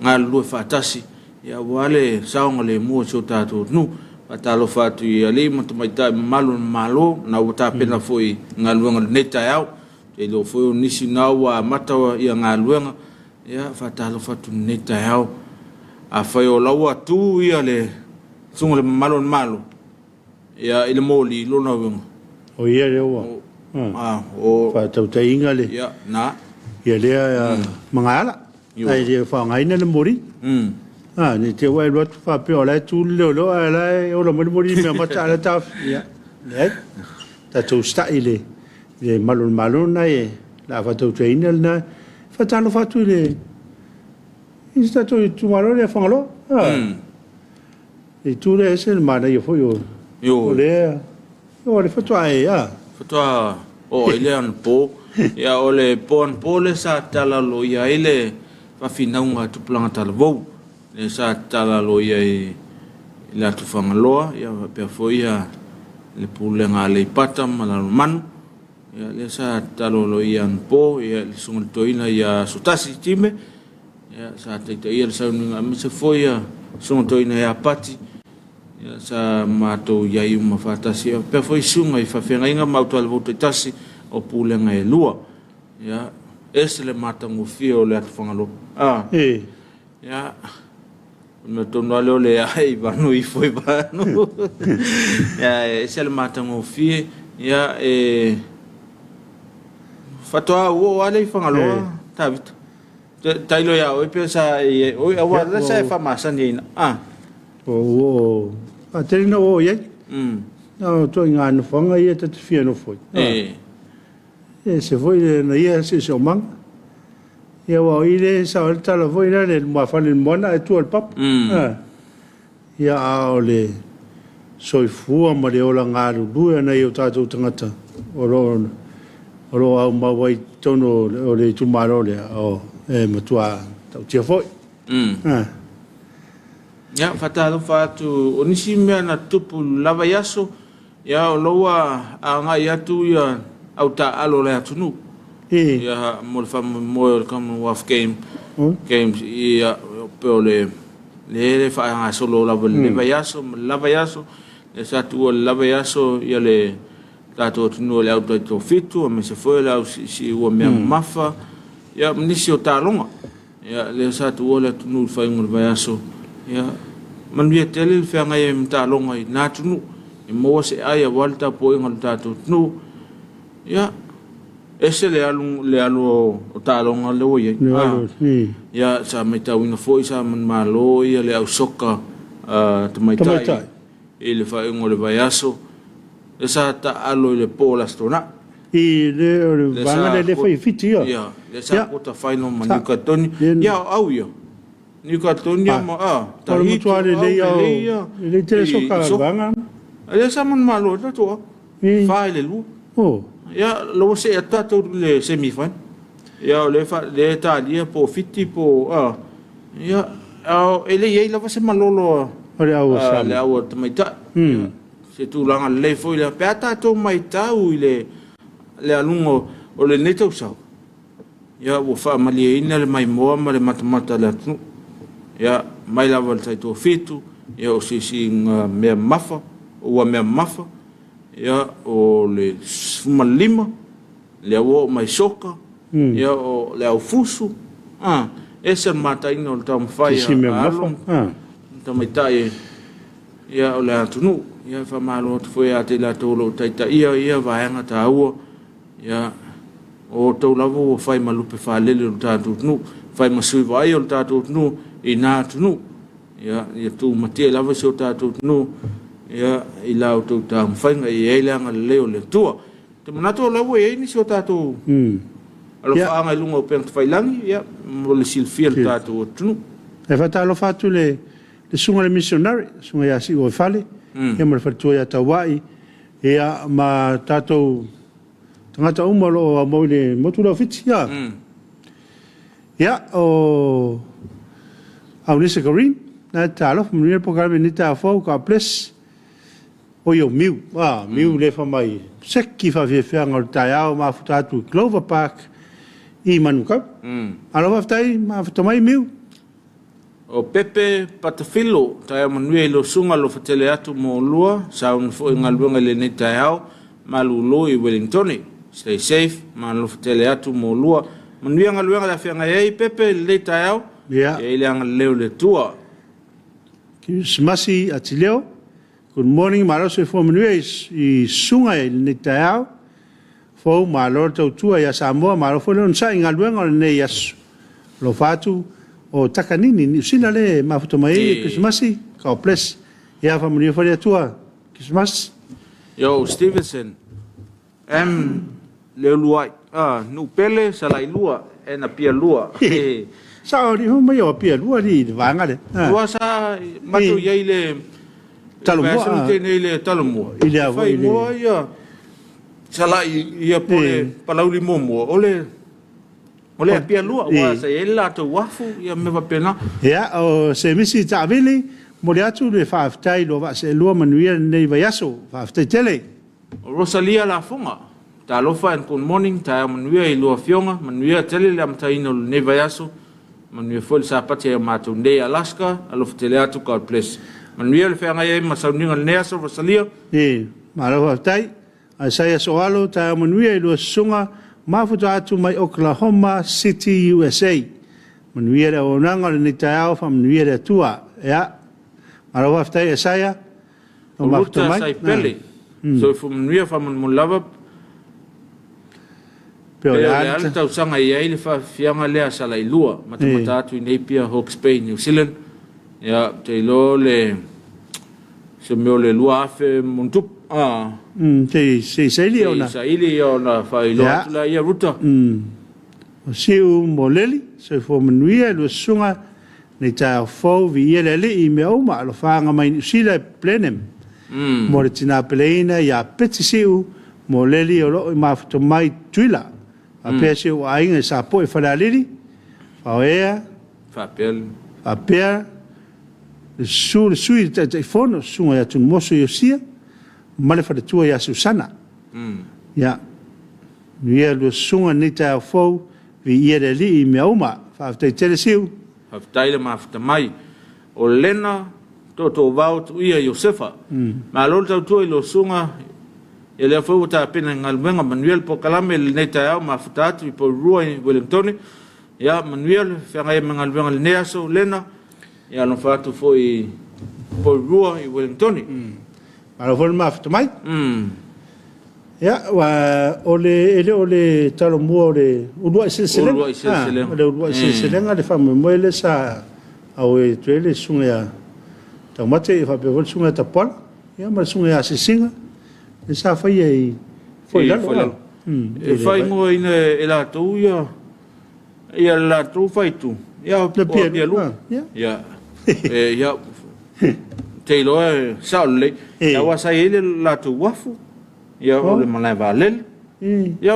galulue faatasi, ia, aua le saogalemu o si o tatou atunuu. Faatalofa atu i alii ma tamaitai mamalu o le Malo, na ua tapena foi i galuega o lenei taeao. Ou te iloa foi o nisi na ua amata ia galuega, ia, faatalofa atu i lenei taeao. Afai o la ua tu ia le susuga i le mamalu o le Malo, Ia, i le moli, lona uiga. O ia lea ua faatautaiga le, Ia, na. ia lea magaala, ae le faaaogaina le moli. A, ne i te i ua e alu atu faapea o la e tu le leoleo ae o la e ola mai le moli i le meamata a o la e taofi. Ia, leai. Tatou usitai i le malu o le Malo lena e o le a faatautaiina lena. Faatalofa atu i le i si tatou itumalo lea Fagaloa. Le itu lea e ese le manaia foi o o lea o le faatoa e a. Faatoa oo ai lea anapo. Ia o le po anapo lea sa tatala aloaia ai le faafinauga a Tupulaga Talavou. Lea sa tatala aloaia i le atu Fagaloa ia faapea foi ia le Pulega a Aleipata ma Lalomanu. Ia lea sa tatalo aloaia anapo ia le Susuga i le Toeaina ia Asotasi Time. Ia, sa taitaia le sauniga aemaise foi ia Susuga Toeaina ia Pati, ia, sa matou i ai uma faatasi. Ia, faapea foi susuga i faafeagaiga ma autualavou taitasi o pulega e lua. Ia, ese le matagofie o le atu Fagaloa. Ah. E. Ia, o le mea tonu lava lea o le ae i vanu ifo i vanu. Ia, ese le matagofie. Ia, e faatoa ou oo lava lea i Fagaloa, Tavita. Tailo ia oe pe sa e oi aua la sa e faamasani ai a. O o a tele na o iai. Na o ituaiga nofoaga ia ta te fia nofo ai. E. E se foi le na ia siosiomaga. Ia aua o i le sao ai le tala foi lea le lumafale i le moana ae tua i le papa. Ia, a o le soifua ma le ola galulue o nai o tatou tagata o lo o lo o aumau ai i totonu o le itumalo lea, o, e matua tautia foi. Mm. Ia, faatalofa atu, o nisi mea na tutupu i le la vaiaso, ia, o la ua agai atu ia au taaalo o le atunuu. Ia, mo le faamoemoe o le Commonwealth Game, Games, ia, pe o le lea e faagasolo lava i lenei vaiaso ma le la vaiaso, lea sa tuua i le la vaiaso ia le tatou atunuu o le au taitoafitu, aemaise foi o le au siusiua mea mamafa, ia, ma nisi o taaloga. Ia, lea sa tuua le atunuu i le faaiuga o le vaiaso. Ia, manuia tele le feagai ai ma taaloga i na atunuu, e maua se ai aua le tapuaiga o le tatou atunuu. Ia, ese le alu, le alu o taaloga lea ua i ai. Le alu, ah. Ia, sa matauina foi sa manumalo ia le au soka uh, tamaitai, tamaitai i le faaiuga o le vaiaso. Lea sa taalo i le po o le Aso Toonai. I le o le vaega lea le fai Fiti ia. Ia, lea sa quarter final ma New Caledonia. Ia, o au ia. New Caledonia ma a, Tahiti, o au lelei ia. Lelei tele soka vaega. Lea sa manumalo ai tatou au. 4-2. Oh. Ia, la ua see atu tatou i le semi final. Ia, o lea lea talia po o Fiti po o a. Ia, e le i ai lava se malolo a le au a le au a tamaitai. Se tulaga lelei foi lea. Pe a tatou matau i le, le aluga o lenei tausaga, Ia, ua faamalieina le maimoa ma le matamata a le atunuu. Ia, mai lava i le taitoafitu, ia o se isi mea mamafa, ua mea mamafa, ia, o le 15, lea ua oo mai soka, ia, o le aufusu, a, ese le mataina o le taumafai a alo ma tamaitai, ia, o le atunuu. Ia, e faamalo atu foi ia te i latou o lo o taitaia ia vaega taua. Ia, o outou lava ua fai ma lupe faalele o le tatou atunuu, fai ma sui vaaia o le tatou atunuu i na atunuu. Ia, ia tumatie lava si o tatou atunuu, ia, i la outou taumafaiga, ia i ai le agalelei o le Atua. Ou te manatu o la ua i ai nisi o tatou alofaaga i luga o upega tafailagi, ia, mo le silafia e le tatou atunuu. E faatalofa atu i le susuga i le missionary, le susuga ia Siuoifale, ia ma le faletua ia Tauai, ia ma tatou tagata uma o lo o aumau i le motu lea o Fiti. Ia, ia o Aunisa Green, na talofa, manuia le polokalame i lenei taeao fou, God bless. Oi o Miu, ah, Miu le fa mai, seki faafiafiaga o le taeao mafuta atu i Clover Park i Manukau. Alo faafetai, mafuta mai Miu. O Pepe Patafilo, taeao manuia i lou susuga alofa tele atu mo oulua, sauni foi i galuega i lenei taeao, malulu i Wellingtone. Stay safe, ma alofa tele atu mo oulua. Manuia galuega le a feagai ai Pepe i lenei taeao, Ia. e i ai le agalelei o le Atua. Kerisimasi Atileo, good morning, malo soifua manuia i susuga i lenei taeao. Fou, malo le tautua ia Samoa, malo foi le onosai i galuega o lenei aso. Alofa atu o Takanini, Niu Sila le mafuta mai ai Kerisimasi, God bless. Ia faamanuia foi le Atua, Kerisimasi. Yo, Stevenson, M. Leuluai, ah, Nuu Pele, Salailua, and Apia Lua. Sao alii fai mai o Apia Lua alii i le vaega lea. Lua sa matou i ai i le Talomua. Vaiaso na tea nei i le Talomua. I le E fai moa ia Salai ia po le Palauli muamua o le o le Apia Lua aua sa i ai le latou uafu ia mea faapena. Ia, o Semisi Taavili, momoli atu le faafetai i lua vaa seelua manuia lenei vaiaso. Faafetai tele. O Rosalia Lafoga, Talofa and good morning, taeao manuia i lua afioga, manuia tele le amataina o lenei vaiaso, manuia foi le Sapati ai o matou nei i Alaska, alofa tele atu, God bless. Manuia le feagai ai ma sauniga i lenei aso, Rosalia. E, malo faafetai. Isaia Soalo, taeao manuia i lua susuga, mafuta atu mai Oklahoma City, USA. Manuia le auaunaga o lenei taeao, faamanuia le Atua. Ia, malo faafetai Isaia. O Ruta Saipele, soifua manuia faamolemole lava. Pe o le a le tausaga e i ai le faafiafiaga lea a Salailua, matamata atu i Napier, Hawke's Bay, New Zealand. Ia, ou te iloa le se mea o le 2000 ma ona tupu. Se i saili ona. Se i saili ona faailoa atu lea, Ruta. O Siu Moleli, soifua manuia i lua susuga nei taeao fou, viia le Alii i mea uma, alofaaga mai Niu Sila i Blenheim. Mo le tina peleina ia Peti Siu Moleli o loo i mafuta mai Tutuila. Faapea si ou aiga i Sapoe Falealili, Faoea, faapea le susu le sui le Taitaifono, susuga ia Tunumoso Iosia ma le faletua ia Susana. Ia, manuia lua susuga i lenei taeao fou, viia le Alii i mea uma. Faafetai tele Siu. Faafetai le mafuta mai. O Lena Tootoouvao Tuia Iosefa. Malo le tautua i lou susuga, ia lea foi ua tapena i galuega. Manuia le polokalame i lenei taeao, mafuta atu i Porirua i Wellingtone. Ia manuia le feagai ai ma galuega i lenei aso, Lena. Ia alofa atu foi i Porirua i Wellingtone. Malo foi le mafuta mai. Ia, ua, o le, e le o le talomua o le uluai seleselega. Uluai seleselega. O le uluai seleselega le faamoemoe lea sa auai atu ai le susuga ia Taumate, ia faapea foi le susuga ia Tapuala, ia ma le susuga ia Asiasiga, lea sa faia i Foilalo. E faaigoaina e latou ia ia le latou faaitu, ia o Apia Lua. Ia, ia, te iloa e sao lelei. Aua sa i ai le latou uafu, ia o le malae vaalele. Ia,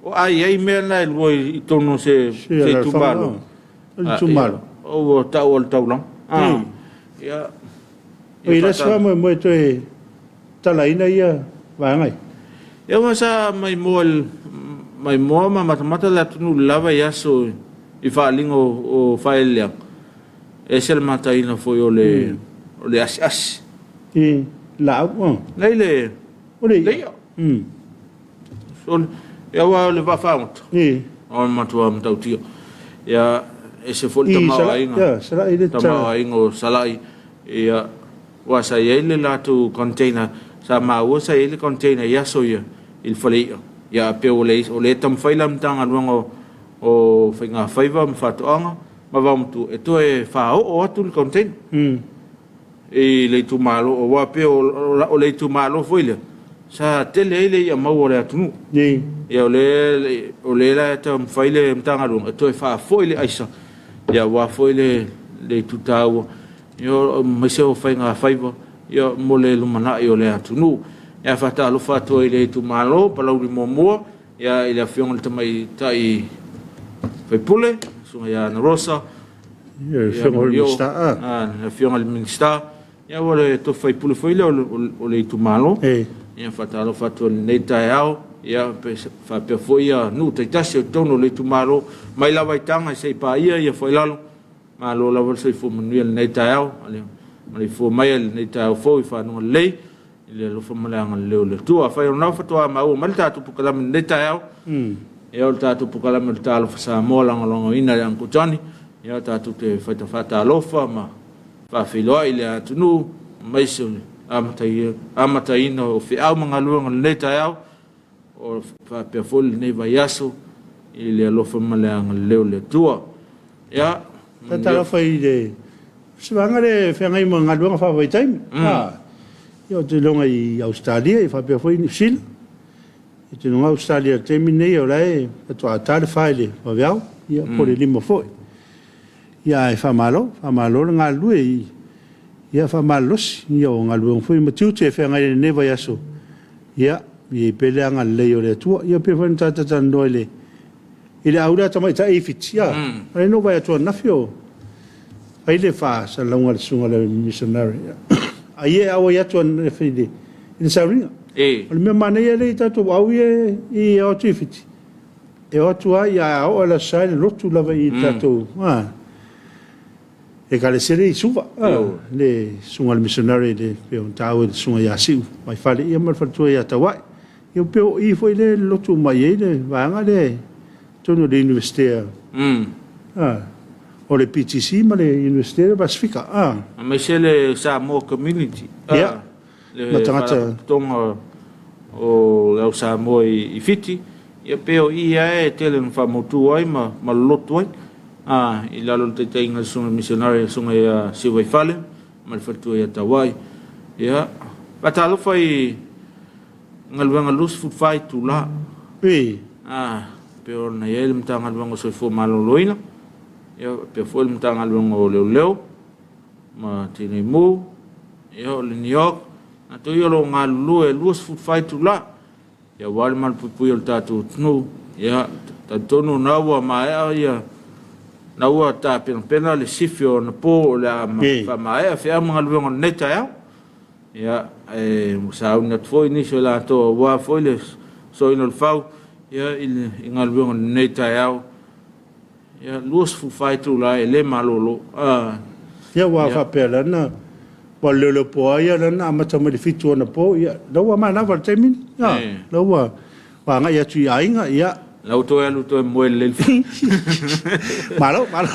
o a i ai mea na e lua i totonu o se itumalo. Itumalo. Ua tau o le taulaga. Ia. O i le isi faamoemoe toe talaina ia vaega ia. Ia aua sa maimoa i le maimoa ma matamata le atunuu i le la vaiaso i faaaliga o faaeleeleaga, e ese le mataina foi o le o le asiasi. I laau, ā. Nei le O le le i'a. Ia aua o le vaafagota. I. O le matua matautia. Ia, ese foi le tamaoaiga. Ia, Sala'i le tala. Tamaoaiga o Sala'i. Ia, aua sa i ai le latou container, sa maua sa i ai le container i aso ia i le fale i'a. Ia, ae pei ua leai, o lea e taumafai la le Matagaluega o Faiga Faiva ma Faatoaga ma Vaomatua e toe faaoo atu le container i le itumalo, aua pei o le itumalo foi lea sa tele ai le i'a maua a le atunuu. Ia, o lea la e taumafai le Matagaluega e toe faafoi le aisa, ia aua foi le itu taua, ia aemaise o faigafaiva ia mo le lumanai o le atunuu. Ia, faatalofa atu ai i le itumalo Palauli 1, ia i le Afioga i le Tamaitai sui usufono, le Susuga ia Ana Rosa, Ia, le Afioga i le Minisita. Le Afioga i le Minisita, ia ua le tofi faipule foi lea o le itumalo. Ia, faatalofa atu i lenei taeao, ia faapea foi ia nuu taitasi o totonu o le itumalo, mai lava i Taga seia paia ia Foailalo. Malo lava le soifua manuia i lenei taeao, maleifua mai i lenei taeao fou i fanuga lelei i le alofa ma le agalelei o le Atua. Afai o lena faatoa maua mai le tatou polokalame i lenei taeao, ia o le tatou polokalame o le Talofa Samoa lagolagoina e le Uncle Johnny, ia tatou te faita faatalofa ma faafeiloai i le atunuu, aemaise o le amataina o feau ma galuega o lenei taeao, o faapea foi lenei vaiaso i le alofa ma le agalelei o le Atua. Ia, Faatalofa i le se vaega lea e feagai ma galuega faavaitaimi. Ia, ou te iloga i Ausetalia, ia faapea foi Niu Sila. Ou te iloga Ausetalia i le taimi lenei o la e faatoa ta le 4 i le vaveao, ia po o le 5 foi. Ia ae faamalo, faamalo le galulue i ia faamalolosi, ia o galuega foi ma tiute e feagai ai i lenei vaiaso. Ia, ia i ai pea le agalelei o le Atua. Ia pei foi ona ta talatalanoa i le i le au lea a tamaitai i Fiti, a, lea na ou vaai atu ananafi o fai le faasalalauga a le susuga i le missionary. Ai e auai atu ananafi i le sauniga. O le mea manaia lea i tatou au ia e o atu i Fiti, e o atu lava ia a oo lava i le Aso Sa e lotu lava i le tatou Ekalesia lea i Suva, le susuga i le missionary le pei ona taua e le susuga ia Siu Vaifale ia ma le faletua ia Taua'i. Ia pei o i foi lea e lotu uma i ai le vaega lea i totonu o le Iunivesite o le PTC ma le Iunivesite o le Pasefika. Aemaise le Samoa Community. Ia. Le Faalapotopotoga o le Au Samoa i Fiti, ia pei o i lava e tele ina faamautu ai ma lolotu ai, i lalo o le taitaiga a le Susuga i le Misionare, le Susuga ia Siuvaifale ma le faletua ia Tauai. Ia, faatalofa i galuega 24 itula, pei ona i ai le Matagaluega o Soifua Maloloina, ia faapea foi le Matagaluega o Leoleo ma Tinei Mu, ia o le NEOC, latou ia o lo o galulue 24 itula, ia aua le malupuipuia o le tatou atunuu. Ia talitonu o lena ua maea ia, na ua tapenapena le sifi o anapo o le a faamaea feau ma galuega o lenei taeao. Ia, e ua sauni atu foi nisi o latou aua foi le soaina o le fau ia i galuega o lenei taeao. Ia, 24 itula e le malolo. Ia, aua faapea lana, aua o le leoleo po lava ia lea na amata mai le 7 o anapo, ia, la ua manava i le taimi lenei. La ua agai atu i aiga, ia. La ua toe alu toe moe lelei le Malo, malo.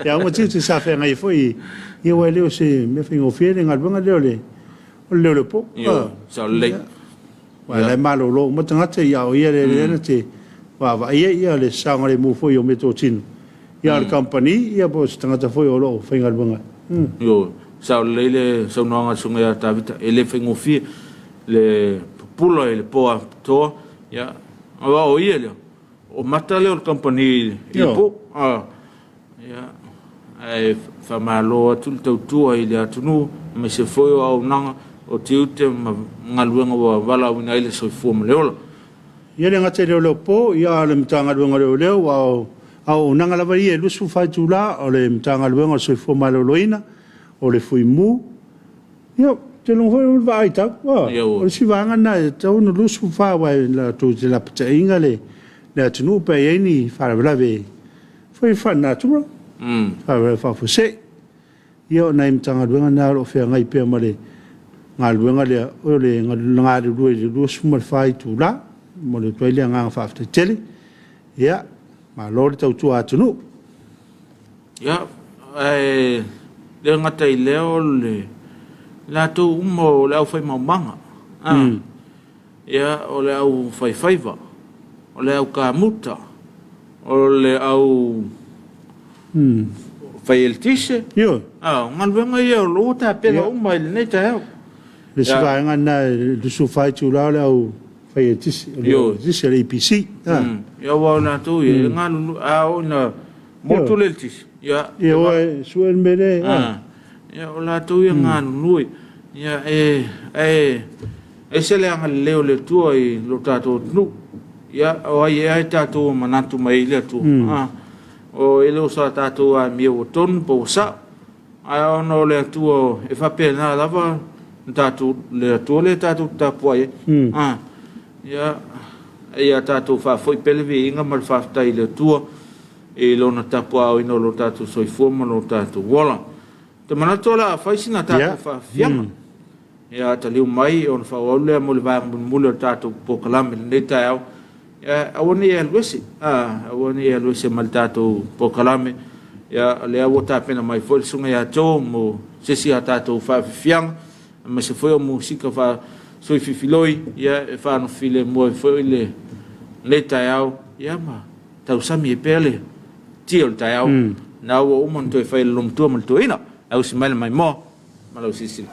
Ia, aua tiute sa feagai ai foi, ia, aua e le o se mea faigofie le galuega lea o le leoleo po. Ioe, sao lelei. Aua o la e malolo uma tagata, ia a o ia lea na te vaavaaia ia le saogalemu foi o meatotino, ia a o le kamupani ia po o se tagata foi o lo o faigaluega. Ioe, sao lelei le saunoaga a le Susuga ia Tavita, e le faigofie le pupula i le po atoa, ia, aua o ia lea, O mata lea o le kamupani i le po. Ia, ae faamalo atu le tautua i le atunuu, aemaise foi o auaunaga, o tiute ma galuega ua valaauina ai le soifua ma le ola. Ia le gata i leoleo po, ia a o le Matagaluega o Leoleo, a o auaunaga lava ia e 24 itula, o le Matagaluega o le Soifua Maloloina, o le Fuimu, Ia, ou te iloa foi o le vaai tau, o le isi vaega lena e tatau ona 24 aua e latou te lapataiina le le atunuu pe a i ai ni faalavelave foi faalenatura, faalavelave faafuasei. Ia o nai Matagaluega na o lo o feagai pea ma le galuega lea o le galulue i le 24 itula. E momoli atu ai le agaga faafetai tele. Ia, malo le tautua atunuu. Ia, ae le gata i lea o le latou uma o le aufaimaumaga, ia, o le aufaifaiva, o le aukamuta, o le au fai eletise. Ioe. O galuega ia o lo o ua tapena uma i lenei taeao. Le isi vaega lena e 24 itula o le au fai eletise, o le eletise a le EPC. Ia, aua o latou ia, e galulue, a oo ina motu le eletise, ia... Ia, o e sue le mea lea. Ia, o latou ia galulue. Ia, e, ae ese le agalelei o le Atua i lo tatou atunuu. Ia, o ai ea e tatou manatu mai ai le Atua? O e le o sa tatou amio ua tonu po ua sao. Ae ona o le Atua e faapena lava tatou, le Atua lea tatou te tapuai ai. Ia, ia tatou faafoi pea le viiga ma le faafetai i le Atua i Lona tapuaaoina o lo tatou soifua ma lo tatou ola. Ou te manatu o le a fai sina tatou faafiafiaga. Ia taliu mai ona faaauau lea mo le vaega mulimuli o le tatou polokalame i lenei taeao. Ia, aua ne i alu ese, aua ne i alu ese ma le tatou polokalame. Ia, o lea ua tapena mai foi le Susuga ia Joe mo se isi a tatou faafiafiaga, aemaise foi o musika faasui fifiloi, ia, e faanofilemu ai foi lenei taeao, ia ma tausami ai pea le tia o le taeao. Na ua uma ona toe fai e le loomatua ma le toeaina. Ausi mai le maimoa ma lau silasila.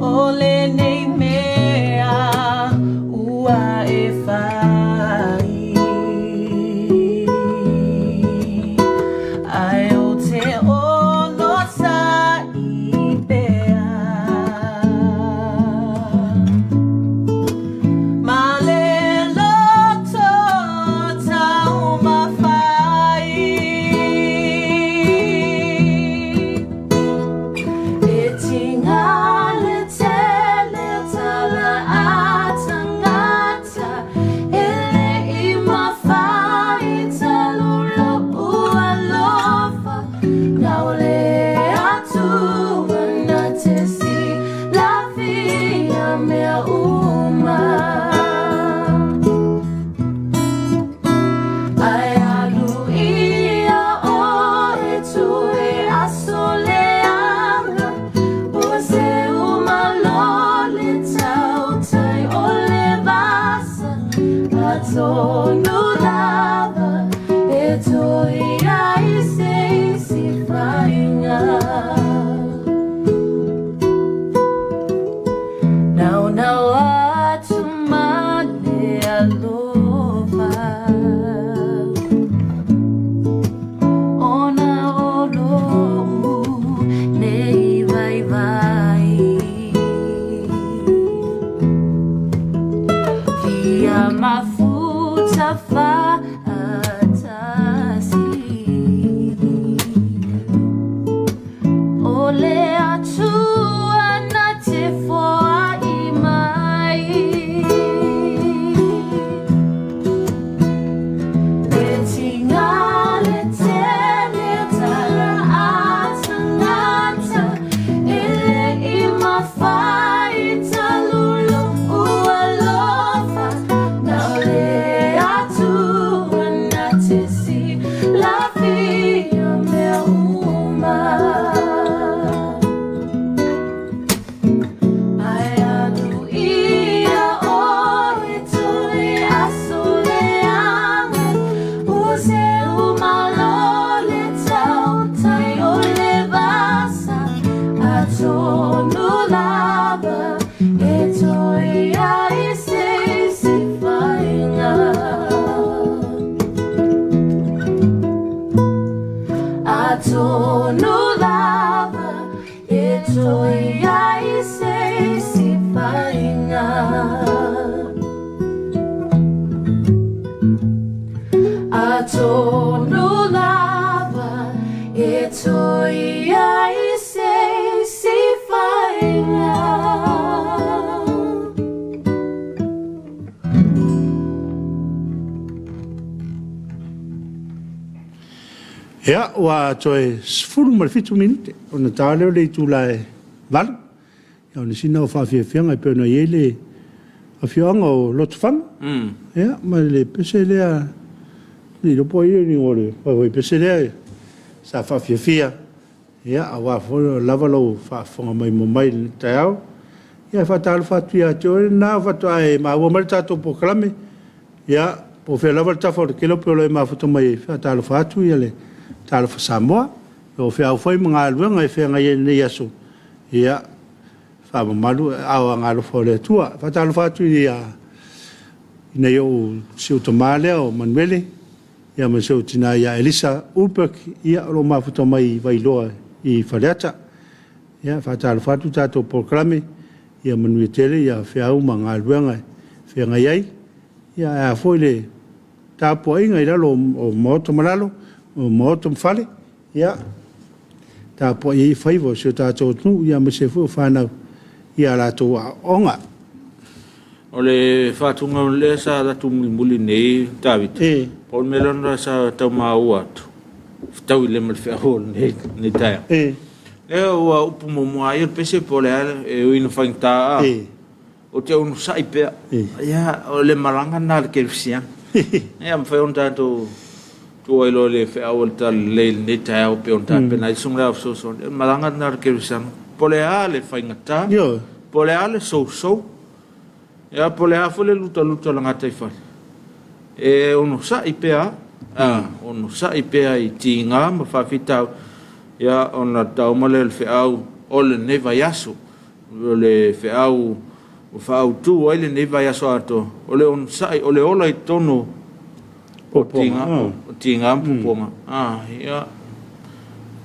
O lenei mea ua e fai, Ae ou te onosai pea. Ma le loto taumafai. E tinga le tele o tala a tangata, E le i mafai talu lou alofa, Na o le Atua na te silafia mea uma. Ae alu ia oe tui aso leaga, Ua seu malo le tautai o le vasa, Atonu lava e toe ai se isi faiga. Naonao atu ma le alofa, Ona o lou nei vaivai. Fia mafuta faatasi. O le Atua na te foai mai. E tinga le tele o tala a tangata, E le i mafai talu lou alofa, Na o le Atua na te silafia mea uma. Ae alu ia oe tui aso leaga, Ua seu malo le tautai o le vasa, Atonu lava e toe ai se isi faiga. Atonu lava e toe ai se isi faiga. Atonu lava e toe ai se isi faiga. Ia, ua toe 17 minute ona ta lea o le itula e 8. Ia, o le sina o faafiafiaga e pei ona i ai le afioaga o Lotofaga. Ia, ma le pese lea, le iloa po o ai le igoa o le vaivai pese lea sa faafiafia. Ia, aua foi ua lava lou faafofoga maimoa mai i lenei taeao. Ia, e faatalofa atu ia te oe lena faatoa e maua mai le tatou polokalame. Ia, po o fea lava le tafa o le kelope o lo o e mafuta mai ai, e faatalofa atu ia le Talofa Samoa. O feau foi ma galuega e feagai ai i lenei aso, ia, faamamalu aao agaalofa o le Atua. E faatalofa atu i nai ou, si ou tama lea o Manuele, ia ma si ou tina ia Elisa Ulberg, ia, o lo o mafuta mai i Vailoa i Faleata. Ia, faatalofa atu tatou polokalame, ia manuia tele ia feau ma galuega e feagai ai. Ia, ae a foi le tapuaiga i lalo o maota ma lalo, o maota ma fale, ia, tapuai ai faiva o si o tatou atunuu, ia aemaise ai foi o fanau i a latou aoaoga. O le faatuga lea sa alu atu mulimuli nei, Tavita, E. pau le mea lea sa tau maua atu, fetaui lelei ma le feau o lenei taeao. E. Lea ua upu muamua ai o le pese po o le a, e ui ina faigata, E. ou te onosai pea. E. Ia, o le malaga lena a le kerisiano. Ia, mafai ona tatou tuu ai loa le feau o le talalelei i lenei taeao pei ona tapena ai le susuga i le Ao Fesoasoani. O le malaga lena a le kerisiano. Po o le a le faigata, Ioe. po o le a le sousou, Ia, po o le a foi le lutaluta o le gataifale, e onosai pea, a, onosai pea i tiga ma faafitauli, ia, ona tau ma lea o le feau o lenei vaiaso. O le feau ua faaautu ai lenei vaiaso atoa, o le onosai, o le ola i totonu o tiga, o tiga ma puapuaga. Ah, ia.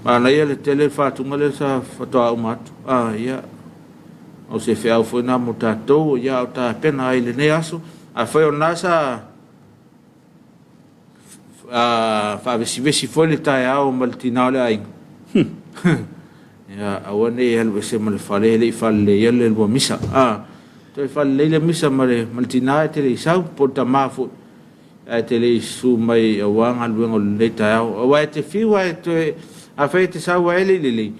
Manaia le tele le faatuga lea sa faatoa uma atu. Ah, ia. O se feau foi na mo tatou, ia, o tapena ai lenei aso. Afai o lena sa faavesivesi foi le taeao ma le tina o le aiga. Ia, aua ne i alu ese ma le fale e le i faleleia le lua misa. A, toe falelei le misa ma le, ma le tina e te le i sau, po o le tama foi, ae te le i susu mai aua galuega o lenei taeao. Aua e te fiu lava e toe, afai e te sau lava e le i lelei,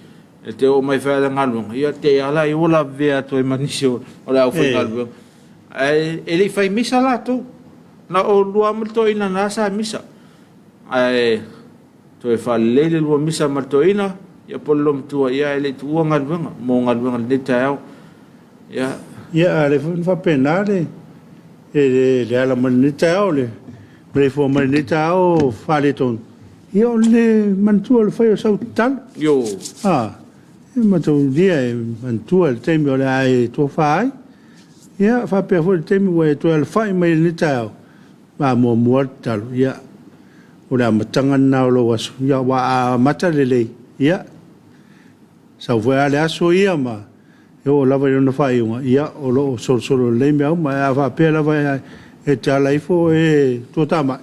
e te oo mai foi lava i le galuega, ia te i lava laia ua lavevea atu ai ma nisi o le aufaigaluega. Ae e le i fai misa latou. Na o lua ma le toeaina na sa misa. Ae toe faalelei le lua misa ma le toeaina, ia po o le loomatua, ia ae le i tuua galuega mo galuega i lenei taeao. Ia. Ia, a le foi na faapena le, le, le ala mai lenei taeao, le maleifua mai lenei taeao faaletonu, ia o le manatua o le fai o sau tatalo. Io. A, e mataulia e manatua i le taimi o le a e tofa ai. Ia, faapea foi le taimi ua e toe alafai mai i lenei taeao, a muamua le tatalo, ia, o le amataga lena o lou aso, ia, aua a amata lelei, ia, sau foi lava le aso ia ma e oo lava i lona faaiuga, ia, o lo o solosolo lelei mea uma. Ae a faapea lava e te ala ifo o e toatamai,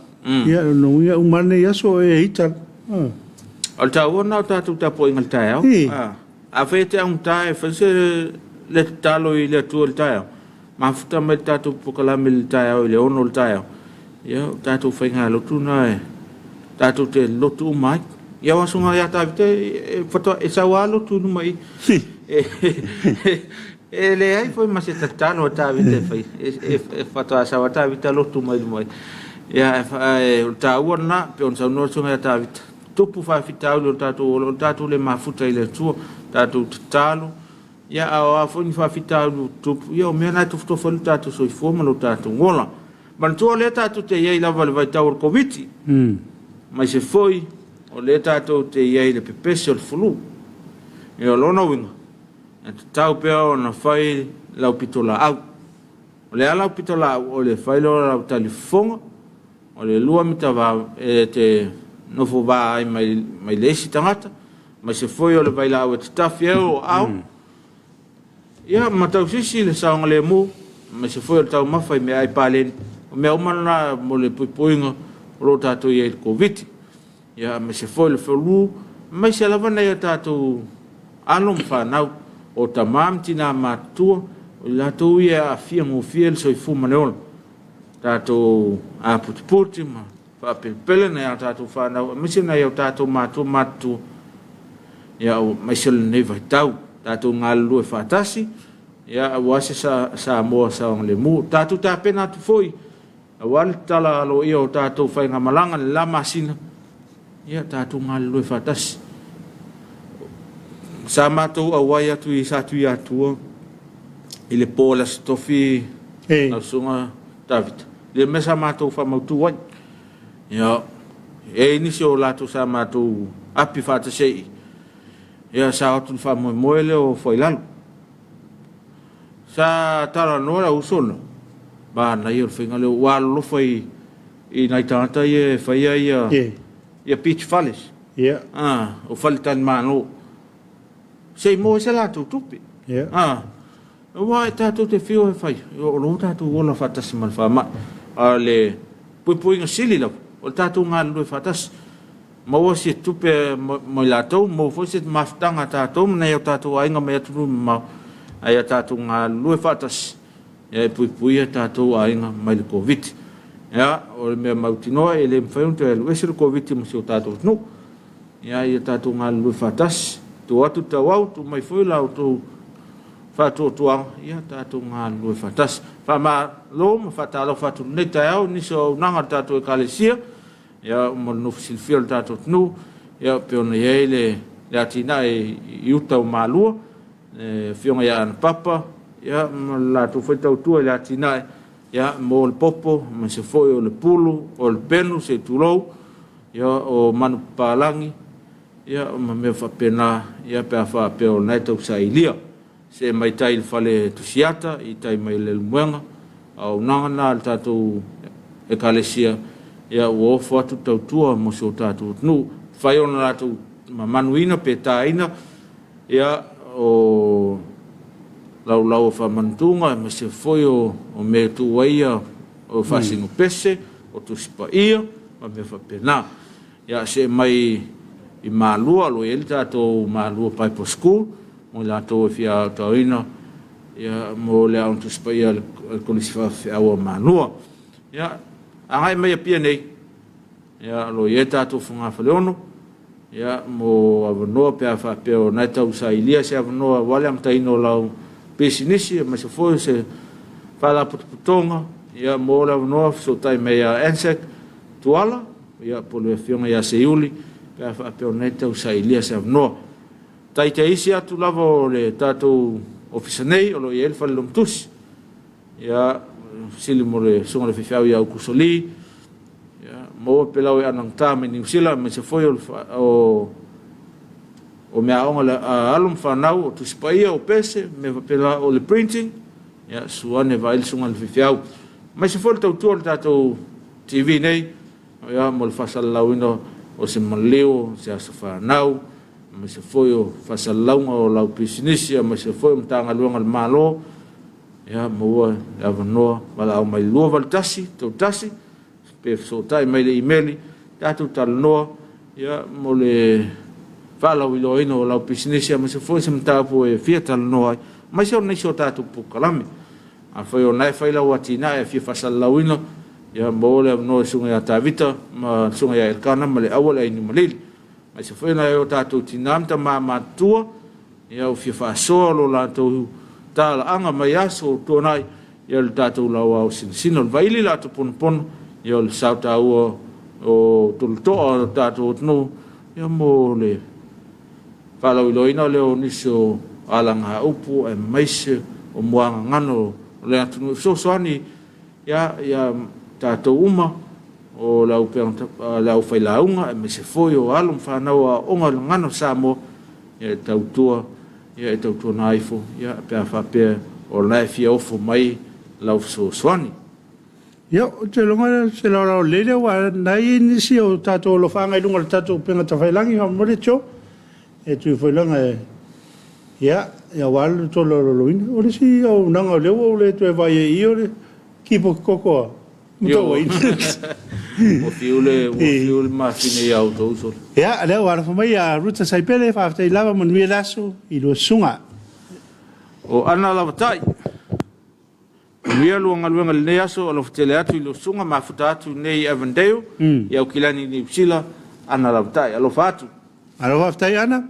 ia, o lona uiga e uma lava lenei aso o e ita. O le taua lena o tatou tapuaiga i le taeao. Afai e te augata e fai se le tatalo i le Atua i le taeao, mafuta mai le tatou polokalame i le taeao i le 6 o le taeao, ia o tatou faigalotu na e tatou te lotu uma ai. Ia o aso ia Tavita e, faatoa e sau lava lotu i luma i. E leai foi ma se tatalo a Tavita e fai, e faatoa sau lava Tavita lotu mai luma i. Ia e, o le taua lena, pei ona saunoa le susuga ia Tavita, tupu faafitauli o le tatou ola, o le tatou le mafuta i le Atua, tatou tatalo, ia a o a foi ni faafitauli ua tutupu, ia o mea na e tofotofu ai lo tatou soifua ma lo tatou ola. Manatua o lea tatou te i ai lava i le vaitau o le Koviti, aemaise foi o lea tatou te i ai i le pepesi o le flu. Ia o lona uiga, e tatau pea ona fai lau pitolaau. O le a lau pitolaau? O le fai loa o lau talifofoga, O le lua mita va e te nofo va ai mai, mai le isi tagata, aemaise foi o le vailaau e tatafi ai o aao. Ia, ma tausisi le saogalemu, aemaise foi o le taumafa i meaai paleni. O mea uma na mo le puipuiga o lo o tatou i ai i le Koviti. Ia, aemaise foi le flu, aemaise lava nai o tatou alo ma fanau, o tama ma tina matutua, o i latou ia e aafia gofie le soifua ma le ola. Tatou aputiputi ma faapelepele nai a tatou fanau, aemaise nai o tatou matua matutua, ia, aemaise lenei vaitau. Tatou galulue faatasi, ia, aua se Samoa saogalemu. Tatou tapena atu foi, aua le tatala aloaia o tatou faigamalaga i le la masina, ia, tatou galulue faatasi. Sa matou auai atu i Satuiatua i le po o le Aso Tofi, lau Susuga Tavita, le mea sa matou faamautu ai. Ia, e i ai nisi o latou sa matou api faatasi ai i i. Ia, sa o atu i le faamoemoe lea o Fuailalo. Sa talanoa le auuso lena, manaia o le faiga lea, ua alolofa i, i nai tagata ia e faia ia, ia beach fales. Ah, o faletalimalo. Se i maua ai se latou tupe. Ah, aua e tatou te fiu e fai, o lo tatou ola faatasi ma le faamai. A o le puipuiga sili lava, o le tatou galulue faatasi. Maua se tupe mo i latou, maua foi se mafutaga a tatou ma nai o tatou aiga mai atunuu mamao, ae ia tatou galulue faatasi e puipuia tatou aiga mai le Koviti. Ia, o le mea mautinoa e le mafai ona toe alu ese le Koviti ma si o tatou atunuu. Ia, ia tatou galulue faatasi, tuu atu le tauau, tuu mai foi la outou faatuatuaga, ia tatou galulue faatasi. Faamalo ma faatalofa atu i lenei taeao i nisi o auaunaga a le tatou Ekalesia. Ia, mo le nofo silafia o le tatou atunuu, ia, pei ona i ai le, le atinae i uta o Malua, le afioga ia Anapapa, ia, ma le latou foi tautua i le atinae, ia, mo le popo, aemaise foi o le pulu, o le penu, se i tulou, ia, o manupapalagi, ia, ma mea faapena, ia, pe a faapea o lena e tausailia. See mai tai i le fale Tusiata i tai mai Leulumoega. A o auaunaga na a le tatou Ekalesia, ia ua ofo atu le tautua mo si o tatou atunuu. Mafai ona latou mamanuina pe taina ia o laulau o faamanutuga aemaise foi o mea e tuu ai ia o faasino pese, o Tusi Paia ma mea faapena. Ia see mai i Malua, o lo o i ai le tatou Malua Bible School mo i latou e fia aotaoina ia, mo le Aoga Tusi Paia a le Kolisi Faafefeau a Malua. Ia, agai mai Apia nei, ia, o lo o i ai tatou fogafaleono, ia, mo avanoa pe a faapea o lena e tausailia se avanoa aua le amataina o lau pisinisi, aemaise foi o se faalapotopotoga, ia, mo le avanoa fesootai mai ia Anzac Tuala, ia, po o le afioga ia Seiuli, pe a faapea o lena e tausailia se avanoa. Taitaisi atu lava o le tatou ofisa nei, o lo o i ai le fale logotusi. Ia, fesili mo le susuga i le faifeau ia Aukuso Lee, ia, maua pelau e anagata mai Niu Sila, aemaise foi o, o, o meaaoga a alo ma fanau, o Tusi Paia, o pese, mea faapena, o le printing, ia, susu ane vaai le susuga i le faifeau. Aemaise foi le tautua o le tatou TV nei, ia, mo le faasalalauina o se maliu, se aso fanau, aemaise foi o faasalalauga o lau pisinisi, aemaise foi o Matagaluega a le Malo, ia maua le avanoa valaau mai 281 31 pe fesootai mai le imeli tatou talanoa ia mo le faalauiloaina o lau pisinisi aemaise foi se mataupu e fia talanoa ai aemaise o nisi o tatou polokalame. Afai o lena e fai lau atinae e fia faasalalauina, ia maua le avanoa i le susuga ia Tavita ma le susuga ia Elkana ma Leaua le Ainiumalili. Aemaise foi nai o tatou tina ma tama matutua, ia ua fia faasoa lo latou talaaga mai aso ua tuanai, ia le tatou lauao sinasina. O le vaili la ponopono, ia o le sao taua o tulatoa o le tatou atunuu, ia mo le faalauiloaina lea o nisi o alagaupu aemaise o muagagano o le atunuu e fesoasoani ia, ia tatou uma o le aufailauga aemaise foi o alo ma fanau aooga i le gagana Samoa ia e tautua ia e tautuana ifo ia pe a faapea o la e fia ofo mai lau fesoasoani. Ia, ou te iloa o se laolao lelei lea, aua o na e i ai nisi o tatou alofaaga i luga o le tatou upega tafailagi, faamolemole Joe, e tui foi lana e, ia, aua le tolaulauina. O le isi auaunaga o lea ua ou le toe vaai ai i i, o le kipoti koko a Motooina. Ua fiu le, ua fiu le mafine ia outou uso. Ia, o lea ua alofa mai ia Ruta Saipele, faafetai lava, manuia le aso i lua susuga. O Ana Lavatai. Manuia lua galuega i lenei aso, alofa tele atu i lua susuga, mafuta atu nei i Avondale, i Aukilani, Niu Sila, Ana Lavatai. Alofa atu. Malo faafetai Ana.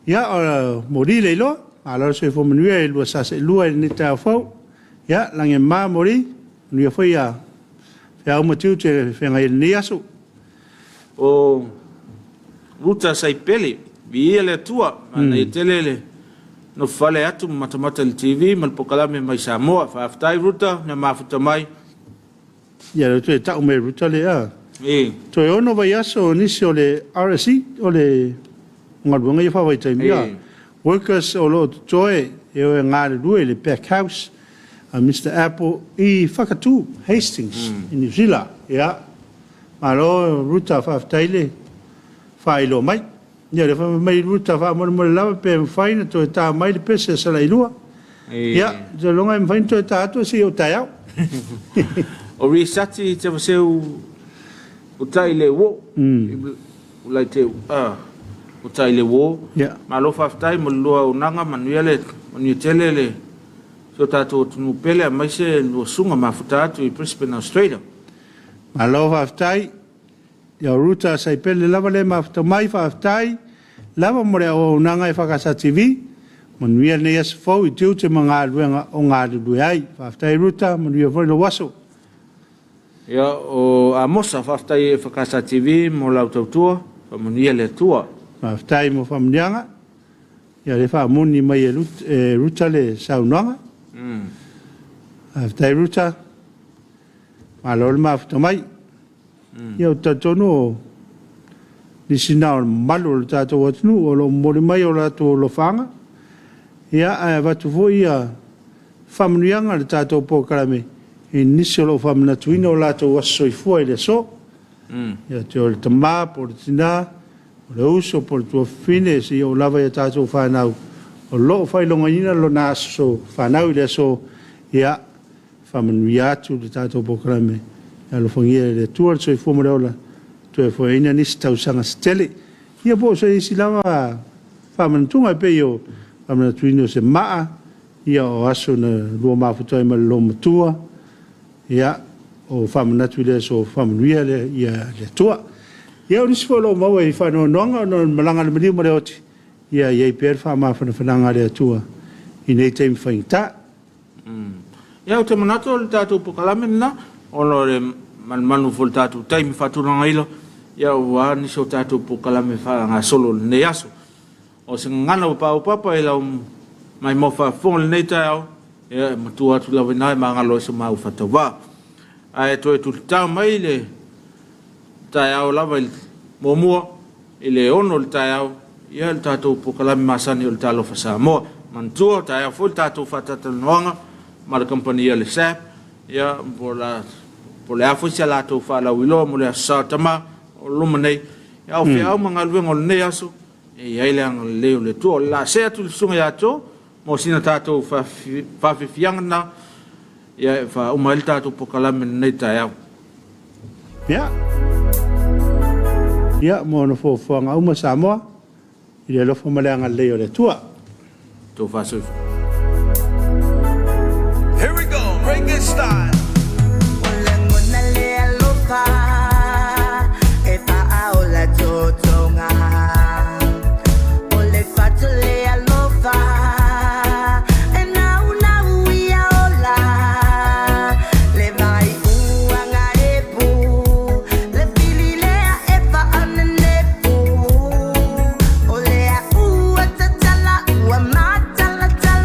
Ia, o Moli le iloa. Malo le soifua manuia i lua sa seelua i lenei taeao fou. Ia, lagi e mama Moli, manuia foi ia feau ma tiute e feagai ai i lenei aso. O Ruta Saipele, viia le Atua, manaia tele le nofo fale atu ma matamata i le TV ma le polokalame mai Samoa. Faafetai Ruta na mafuta mai. Ia, lea toe tau mai e Ruta le a. Toe 6 vaiaso o nisi o le RSE, o le galuega ia faavaitaimi. Ia, workers o lo o totoe e o e galulue i le pack house a Mister Apple i Whakatū, Hastings, i New Zealand. Ia, malo Ruta, faafetai le faailoa mai. Ia, lea fai mai Ruta, faamolemole lava pe mafai ona toe ta mai le pese a Salailua. Ia, ou te iloa e mafai ona toe ta atu seia oo taeao. O Risati Tevaseu utai le uo. Ulai te utai le uo. Malo faafetai mo le lua auaunaga, manuia le manuia tele le si o tatou atunuu pele aemaise lua susuga mafuta atu i Brisbane, Australia. Malo faafetai. Ia o Ruta Saipele lava lea e mafuta mai, faafetai lava mo le auaunaga e FKS TV. Manuia lenei aso fou i tiute ma galuega o galulue ai. Faafetai Ruta, manuia foi lou aso. Ia o Amosa, faafetai e FKS TV mo lau tautua, faamanuia le Atua. Faafetai mo faamanuiaga. Ia lea faamoni mai e Ruta le saunoaga. Faafetai Ruta, malo le mafuta mai. Ia ou te talitonu o nisi na o le mamalu o le tatou atunuu o lo o momoli mai o latou alofaaga. Ia, ae avatu foi ia faamanuiaga a le tatou polokalame i nisi o lo o faamanatuina o latou aso soifua i le aso. Ia te oe le tama po o le tina, o le uso po o le tuafafine, seia oo lava i a tatou fanau o lo o faailogaina lona aso fanau i le aso, ia faamanuia atu le tatou polokalame. Ia alofagia e le Atua le soifua ma le ola, toe foaiina nisi tausaga se tele. Ia po o se isi lava faamanatuga e pei o faamanatuina o se maa, ia o aso na lua mafuta ai ma le loomatua, ia, o faamanatu i le aso, faamanuia le Atua. Ia o nisi foi o lo o maua i faanoanoaga ona o le malaga a le maliu ma le oti, ia i ai pea le faamafanafanaga a le Atua i nei taimi faigata. Ia, ou te manatu o le tatou polokalame lena, ona o le manumanu foi i le tatou taimi faatulagaina, ia aua nisi o tatou polokalame faagasolo i lenei aso. O se gagana ua paopapa i lau maimoa faafofoga i lenei taeao, ia e matua atu lava i ina e magalo ai so maua faatauvaa. Ae toe tulitao mai le taeao lava i le muamua i le 6 o le taeao, ia le tatou polokalame masani o le Talofa Samoa. Manatua, o taeao foi le tatou faatalatalanoaga ma le kamupani a le SABB, ia po o le a foi se latou faalauiloa mo le Aso Sa o Tama o loma nei. Ia o feau ma galuega o lenei aso, e i ai le agalelei o le Atua. O le a see atu i le Susuga ia Joe mo sina tatou faafiafiaga lena, ia e faauma ai le tatou polokalame i lenei taeao. Ia. Ia, mo ona foafoaga uma Samoa, i le alofa ma le agalelei o le Atua. Tofa soifua. Here we go, reggae style. O lagona le alofa e faaola totoga. O le fatu le alofa e naunau ia ola. Le vai uaga epu le fili lea e faanenepu. O lea ua tatala ua matalatala.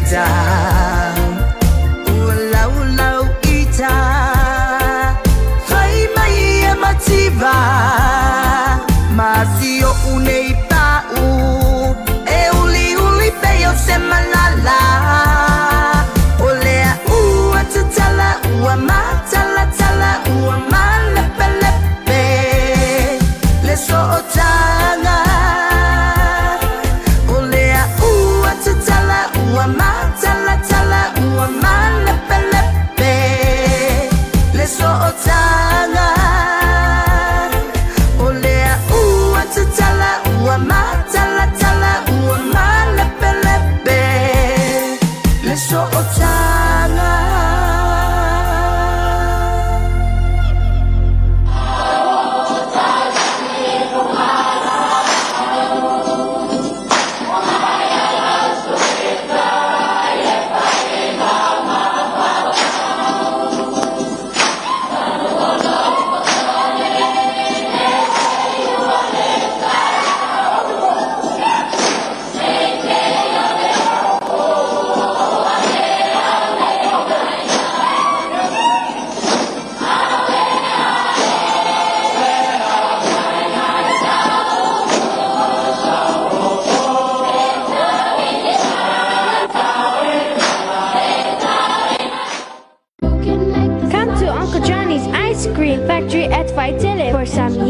ita. Ua laulau ita. Fai mai e mativa. Ma si o unei pau. E uli uli pe o se malala. O lea ua tatala ua matala tala ua malepelepe. Le sootaga. O lea ua tatala ua matala tala ua malepelepe. Le sootaga. O lea ua tatala ua matala tala ua malepelepe. Le sootaga. Come to Uncle Johnny's Ice Cream Factory at Faitele for some